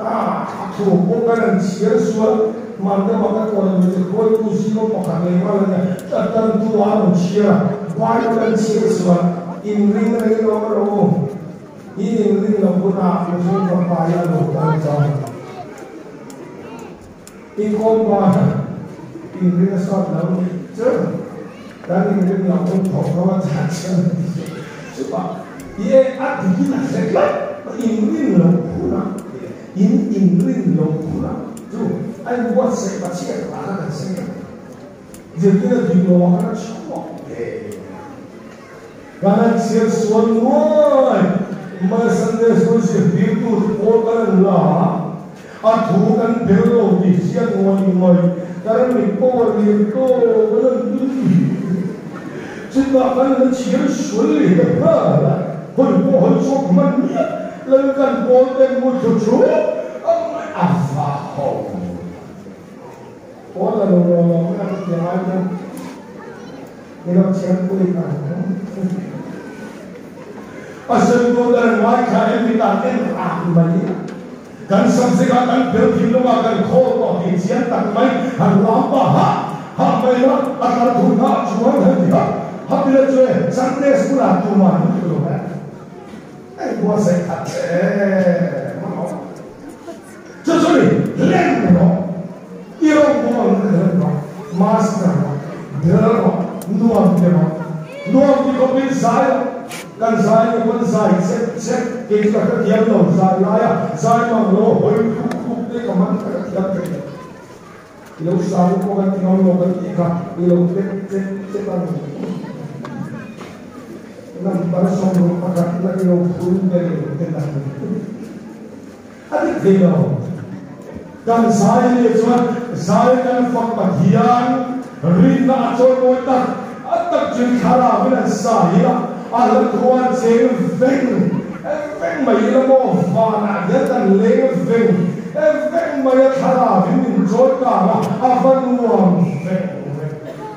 Speaker 4: thu pawh kan han chhiar sual, hman deuhah ka tuan mi chu hruaitu zingah pakhat leh nghal a nia, tantu a rawn chhiar a, Bible an chhiar sual, inring rei lo rawh u, i inring loh hunah mihring fapa hi a lo kal chang. I kawmpa inring a sat lo chu kan inring lo hun thawk tho a chan chian a ti chu chutah i e a dikin a hre tlat inrin lo hunah in inrin lo hunah chu a inbuatsaih pachhiat lah kha kan sawi ang zirtir a dik lo ah khan a chhuak ve kan han chhiar sual nuai mai Sunday school zirtirtu pawl kan han la a. A thu kan bel lo tih chian ngawih ngawih kan mit pawh a lian tawp a lan tui chutah kan la chhiar sual leh ta nghal a, hawi pawh hawi chhuak hman miah lo kan pawl ten mu thlu thu a ngaih a va ho. Pawl la lo lo lo mai a ka ti ngai chuan i lo chhiar pui ka a sawi tur ka rawn ngaithla em mitah en rak mai. Kan subject-ah kan bel thinlungah kan khawl tawh tih chiang tak mai han lam pah hah hah mai la, a tlar thum hah chuan han ti hap hap ila chu e, Sunday school-ah tumah an hmu lo e. Hei buatsaih khat che em a awm. Chu chu ni, hlen rawh, i rawngbawl na hlen rawh, master rawh, bel rawh, nuam ti rawh, nuam ti khawpin zai rawh. Kan zai ni pawn zai chep chep kei chu ka hrethiam lo, zai laia zai mang lo hawi hruk hruk te ka man ka hrethiam thei lo. I lo sang pawh kan ti ngam lo kan tih kha i lo tek chep chep a ni. Number 61 la i lo phul ber te tak ni. A dik thei lo. Kan zai leh chuan zai kan fak Pathian rinna a chawimawi tak a tak chu thlarau in an sa hi a, a hla thu a cheng veng veng mai ila maw vanah hian kan leng veng veng mai a thlarau in min chawi kang a, a va nuam veng veng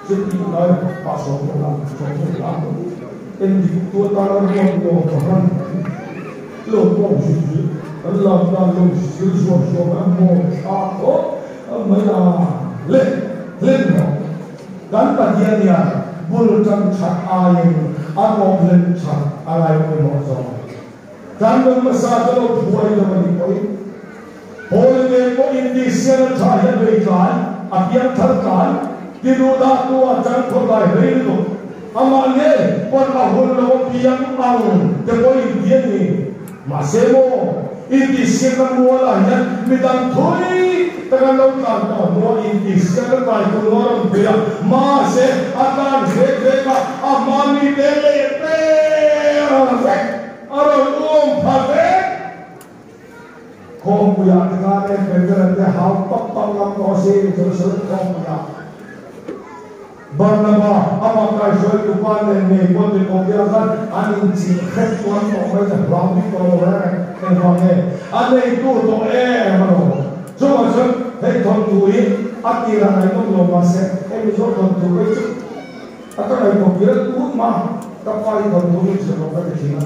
Speaker 4: chu tih lai pa 33 en dik tu atana ruat nuam ka hman. Lo pawh zui zui kan lam dan lo zir zuam zuam a maw tha khawp mai a le hlen rawh. Kan Pathian hian bul tan that aiin a tawp hlen that a lai pawimawh zawk. Kan rawn hmasa te lo phuai lo a nih pawhin holiday pawh intihsial a tha hian bei tlai a piang thar tlai ti duh dah tu ah chang khawt lai hlei lutuk. Amah ngei pawn a hun lo a piang ang te pawh in ti a ni. Mahse maw, intihsiakna mualah hian midang thui tak an lo tlan tawh hnuah intihsiakna tlai tur a rawn bei a, mahse a tlan vek vek a, a hma mite leh per vek a rawn um phat. puya te ka ne Petera te hau pap pap ngam to se Jerusalem khaw puya Barnaba ama kai soi tu pa ne me ko te ko ya khan an in chi khet tuan to mai ta hlau bi to lo re e wa nge an nei tu to e ma ro chu ma chu hei thon tu hi atira nai nom lo ma se e mi zo thon tu kai chu ata nai ko kira tu ma ta pa hi thon tu ni chu lo ka te thina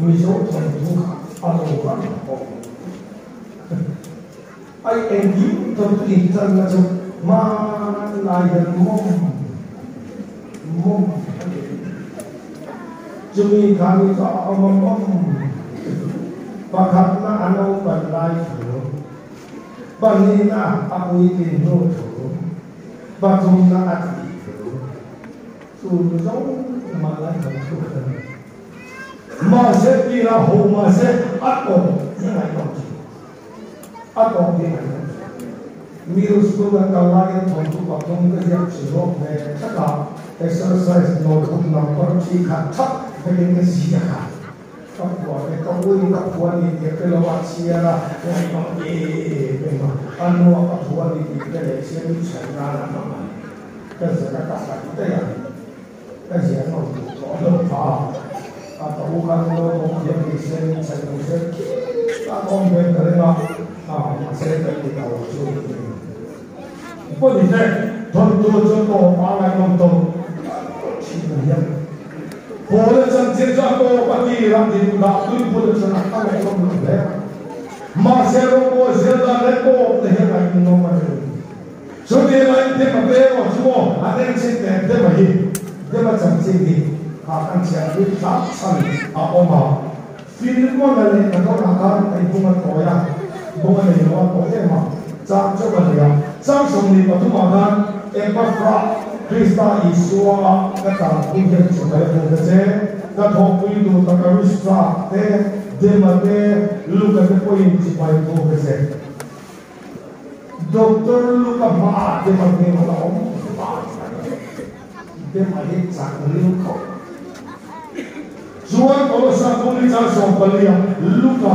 Speaker 4: mi zo thon tu kha a lo ka ko ai en gi thon tu in chan na chu ma lai hian mom mom chumi khani ka om om pakhat na ano ban lai thu pani na apui tin nu thu pathum na ati thu chu zo ma lai thon thu ma se ti ra ho ma se at o ngai ko at o ti ngai middle school and kalai thon tu pathum ka hiak chi ro me thaka exercise notebook number chi kha thak vekin ka sia kha ka pua te ka ui ka pua ni te ke lo wa chia ra ngai ma e e ma anu ka pua ni te le sia ni chan na na ma ka za ka ka sa te ya ka sia no to lo pa a ta u ka no mo ya ni se ni chan no se ka om ve ka le ma a se ka ni ka o chu po ni te thon tu chu to ma ngai nom to chi na ya po le chan chin cha to pa ti ram din da tu pu le chan ka ngai nom lo le ma se ro ko se da le ko te he ngai nom ma ni so ti lai te ma te ro chu mo a te chin te te ma hi te ma chan chin hi ha kan chia tu cha chan a o ma fin mo na le na to na ka ai bu ma to ya bu ma nei lo to e ma cha chu ba ya chang som ni pathum a khan Epafra Krista Isua ka ta pu hian chu mai pu ka che ka tho pui tu ta ka Ristra te Dema te Luka te poin chi pai pu ka che Doctor Luka ma Dema me ma om Dema hi chak riu kho chuan Kolosa tu ni chang som palia Luka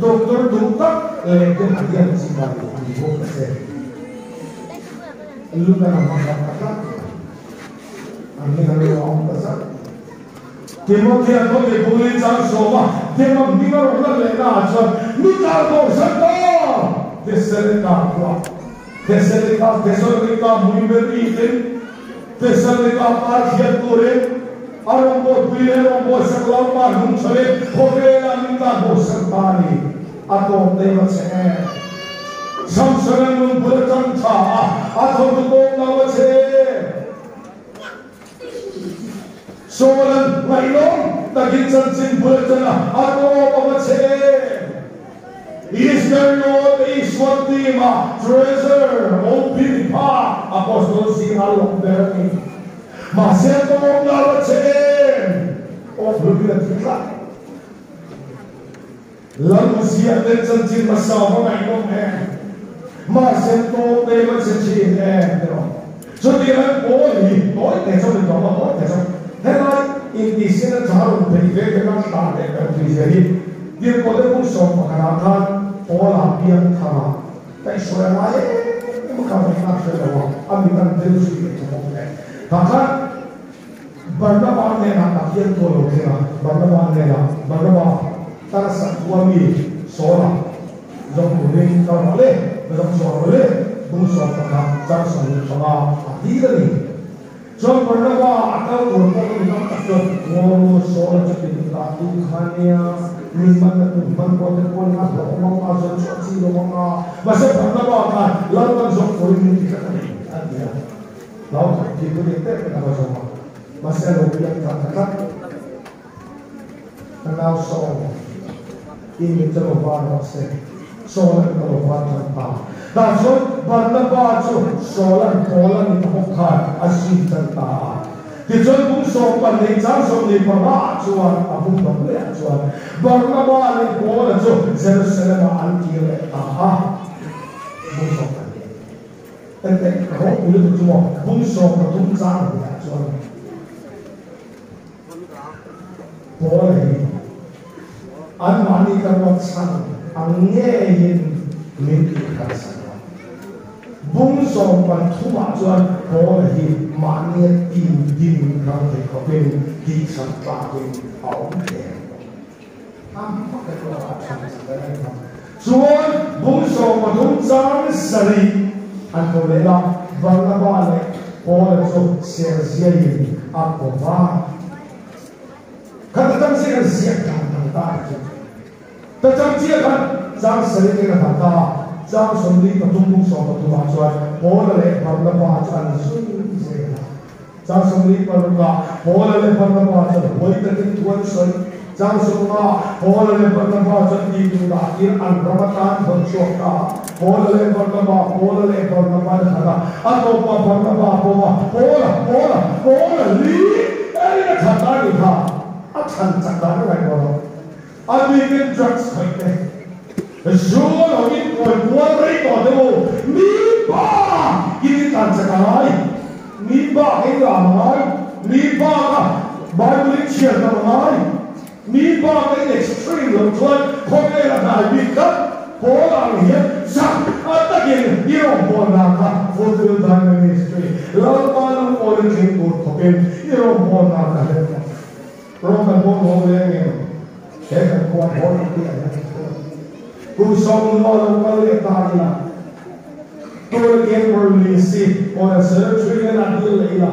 Speaker 4: Doctor du tak le Dema hian chi pai pu ka che Luka na ma ka ka ang ni lo om ta sa Timothy ko te buli chang so ma Dema mi ga ro la le na chuan mi ta ko sa ta Thessalonica ko Thessalonica Thessalonica mui me ri tin Thessalonica par khiat ko re arom bo pui re rom bo sak lo pa hung chale khove la mi ta bo sak ta ni ato te ma che Samson nun bul chang tha a thon tu ko na wa che Solan ngai long takin chan chin bul chan a to pa ma che Iscariot Iswati ma treasure o pin pa apostol si alok berni ma se to na wa che o bul bi la Lalusia te chan chin ma sa ma ngai long e ma se to te ma che chi e pero so ti ran ko hi toi te so ni to ma toi te so he lai in ti se na cha ru pe ve ke na ta le ka ti se hi dir ko le bu so ma ka khan o la pian tha tai so ya lai e ma ka ma na se lo a mi tan de su ki to mo ne ta khan Barnaba ne na ta pian to lo ke na Barnaba ne na Barnaba ta sa tua mi so la jong ku ring ka ma le jong so le bung so ka ka chang so ni pa a ti da ni jong Barnaba a ka ko ko ni na ta cho wo so la cha ti ta tu khania ni man na tu man ko te ko na lo ma ma so cho chi lo ma ma se Barnaba ka la man jong ko ni ti ka ni a ti ya lo ti ko ni te ka ma so ma ma se lo pi ka ka ka na so in mi te lo va no se solan ka lo va tan pa da so Barnaba chu solan polan ni ko kha a si tan ta ti chon bung so pa nei chang so ni pa ma chuan a bung dom le chuan Barnaba le Paul chu Jerusalem an ti le a ha bung so pa ni ten te ro u le chu mo bung so pa tum chang ya chuan Paul hi an mani ka ro chan Ang ngeiin min tih harsa lo. Bung 13ah chuan Paula hi mahnia team din ram thei khawpin tihsak tlakin a awm der tawh. Am pakhat erawh a than chak a reng a. Chuan bung 13 chang sarih an ko leh a, Barnaba leh Paula chu Sergiain a ko va. Khat atang chiah khan ziak dan dang ta a chu. Ta chang chiah khan chang sarih eng a dah ta a, chang 43 bung 13 ah chuan Paula leh Barnaba chu an zui zel a. Chang 46 ah Paula leh Barnaba chuan huai takin thu an sawi. Chang 50 ah Paula leh Barnaba chuan ti tur dah tir an ram atan thawn chhuak ta a. Paula leh Barnaba, Paula leh Barnaba an khat a, a tawpah Barnaba pawh a, Paula, Paula, Paula li erin a khat a nih kha. A chhan chak dan a ngaihtuah lo. A bikin drugs khawih te, zu a lo inkawi kual rei tawh deuh u, mi ba in i tlan chak a ngai, mi bak in lam a ngai, mi bak a Bible in chhiar tam a ngai, mi bak a in extreme loh chuan khawvel a hnai bik tlat. Paul ang hian chak a takin i rawngbawlna kha fulfill thy ministry, Lalpa lungawi tling tur khawpin i rawngbawlna kha hlen tawh. Rawng kan bawm ho leng em? He kan khuan haw lo tih an han chhuak. Kum 50 lo kal leh ta ila, tuna camper ni si pawn a ser thui in a dil leh ila,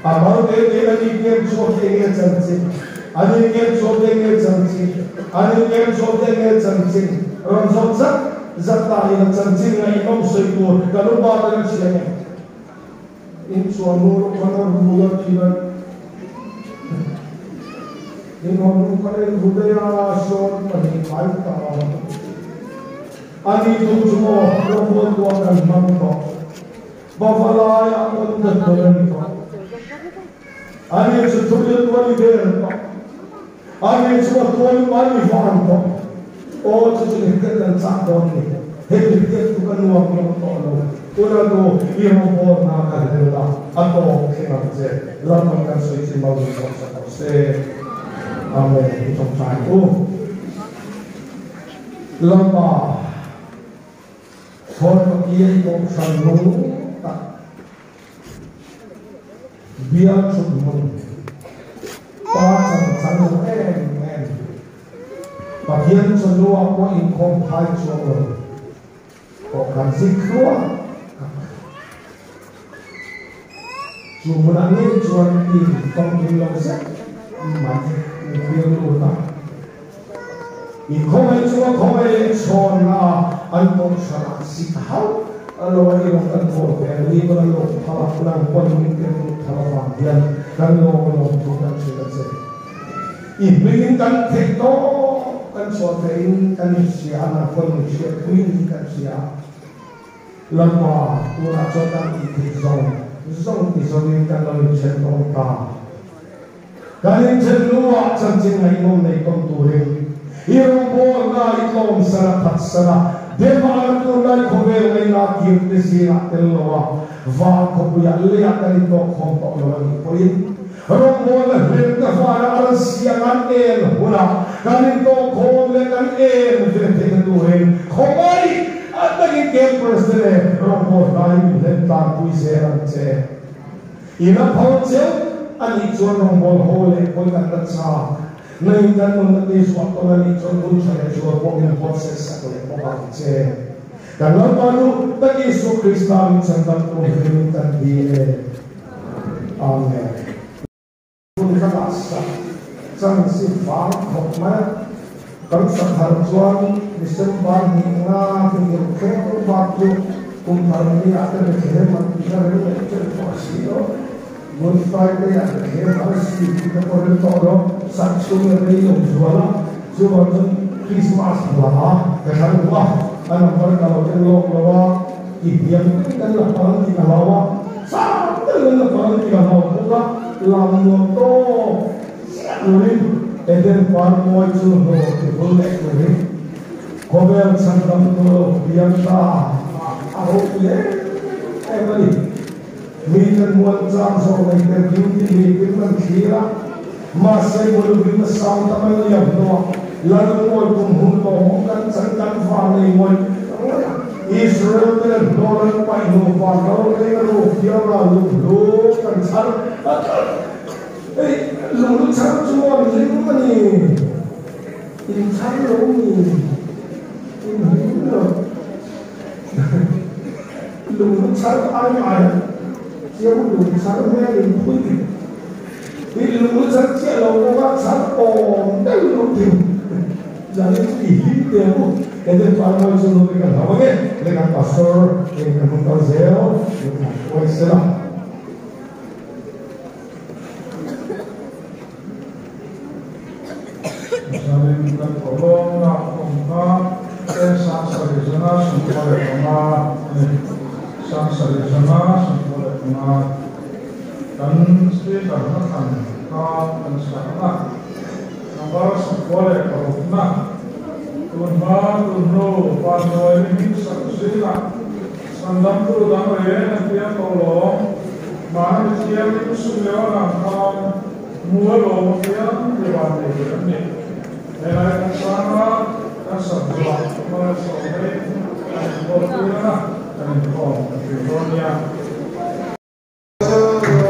Speaker 4: a mal te te a ni camp chhuak hi enge chanchin, a ni camp chhuak hi enge chanchin, a ni camp chhuak hi enge chanchin, rawn zawt zat zat ta ila chanchin ngaihnawm sawi tur kan upa ten a hria em? In chuan nu rawh khan a rui a thin a, in hawn nu khan a inru daih a, sawn pahnih kai ta a. A ni tum chu maw rawngbawl tuah kan hmang tawh, Bava laiah pawn kan dawn a ni tawh. A ni chu thuril tu a ni ber tawh, a ni chu a tual u a ni van tawh. Aw chu chu hetiang kan chah dawn ni, heti hetiang chu ka nuam lo tawh lo. Tuna nu i rawngbawlna ka hlel a, a tawp thleng ang che. Lalpan kan sawi chi mal min zawk sak rawh se. Amen. I tawngtai u. Lalpa, Thawn Pakia i kohhran nung tak bial thut hmun pa chan chan lo em em. Pathian chawhnuah pawh inkhawm phai chuang lo pawh kan zik hluah tak. Chu hmunah ngei chuan team famkim lo zet mai min tir lut a. Inkhawngaih chunga khawngaih leh chhawnna an kohhranah zik hauh lo a irang kan kawl ve ang ni pawn a lawm phal a, nang pawn min tir lut thar avang hian kan lawm a lawm thu kan hrilh a che. I hmingin kan theih tawp kan chhuah theihin kan inhria a, nang pawn min hriatpui niin kan hria a. Lalpa, tunah chuan kan tih theih zawng zawng ti zawngin kan lo inthen tawn ta. Kan inthen hnuah chanchin ngaihnawm nei tawn turin i rawngbawlna i tlawm sana phat sana Demana tunlai khawvel ngaina kir te zingah tel lo a, van khawpuiah leiah kan intawkkhawm tawh lo a nih pawhin rawngbawlna hlemte vana a rawn siam an en hunah kan intawkkhawm leh kan en ve theihna turin khawngaih a takin campers te leh rawngbawlhnai min hlen tlangpui zel ang che. I la phal cheu a nih chuan rawngbâwl ho leh pawi kan la châk. Nangin kan nunna ti zuah tawn a nih chuan hun ṭha leh zual pawh min buatsaih sak leh bawk ang che. Kan Lalpa nu tak Isua Krista min chhandam tur hlimin kan dil e. Amen. Hun ka dah sak chang si vang khawp mai a, kan sak har chuan December hnih nga thingil kher bak chu kum thar ni ah te Bethlehem an tih na reng leh tel pawh a si lo. Good Friday ah Bethlehem an si tih na pawh reng tawh lo, sak chhung la rei lo zual a, chuvang chuan Christmas hla ka thlang duh a, a number ka lo ken lawk lo a, i hniam deuhin kan la pal tih ka hlau a, sang deuhin kan la pal tih ka hlau bawk a, lam nuam tawk chiah turin Eden par mawi chu hlawh ti vul leh turin khawvel chhandam tur lo piang ta a ropui em em a ni. Miten muan chang zawk nei ten duty bikin kan thlir a, mahse Bolivina sang tam an liam hnuah Lalpawi kum hun tawh. Lo kan chan kan fa nei moi Israel te nolan pai nu pa lo le ru fiao ra lu lu kan char ei lu lu char chuan lim ani in char lo ni in him lo lu lu char ai ai chiao lu char me in phui thì lu lu char chia lo ko char om dai lo tin giờ ni thì him te mo cái tên toàn moi chu lo kan hawa ge le kan pastor le kan mun kal zel le kan oi sela
Speaker 1: Salim kan kolong na kong ka te sang sari zana sangkole kama sang sari zana sangkole kama kan speaker na kan ka kan sa na number sangkole karuk na tun ma tun no pa noi mi sak zila sandam tu dang re na pia kolong ma ni thiam ni su leo na ka mua lo pia ti wa ni ni lai kan sama kan sa dua ma so ne kan ko tu na kan ko ti nia.
Speaker 5: Thank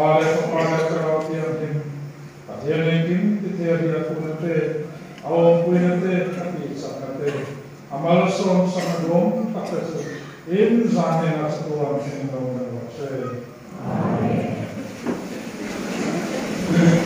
Speaker 1: Pa leh Fapa leh Thlarau Thianghlim, Pathian engkim tithei a riahpuna te, a awmpuina te, a tihchakna te, a malsawmsakna duhawm tak te chu in zan hnenah chatuan thleng lo reng rawh se.
Speaker 5: Amen.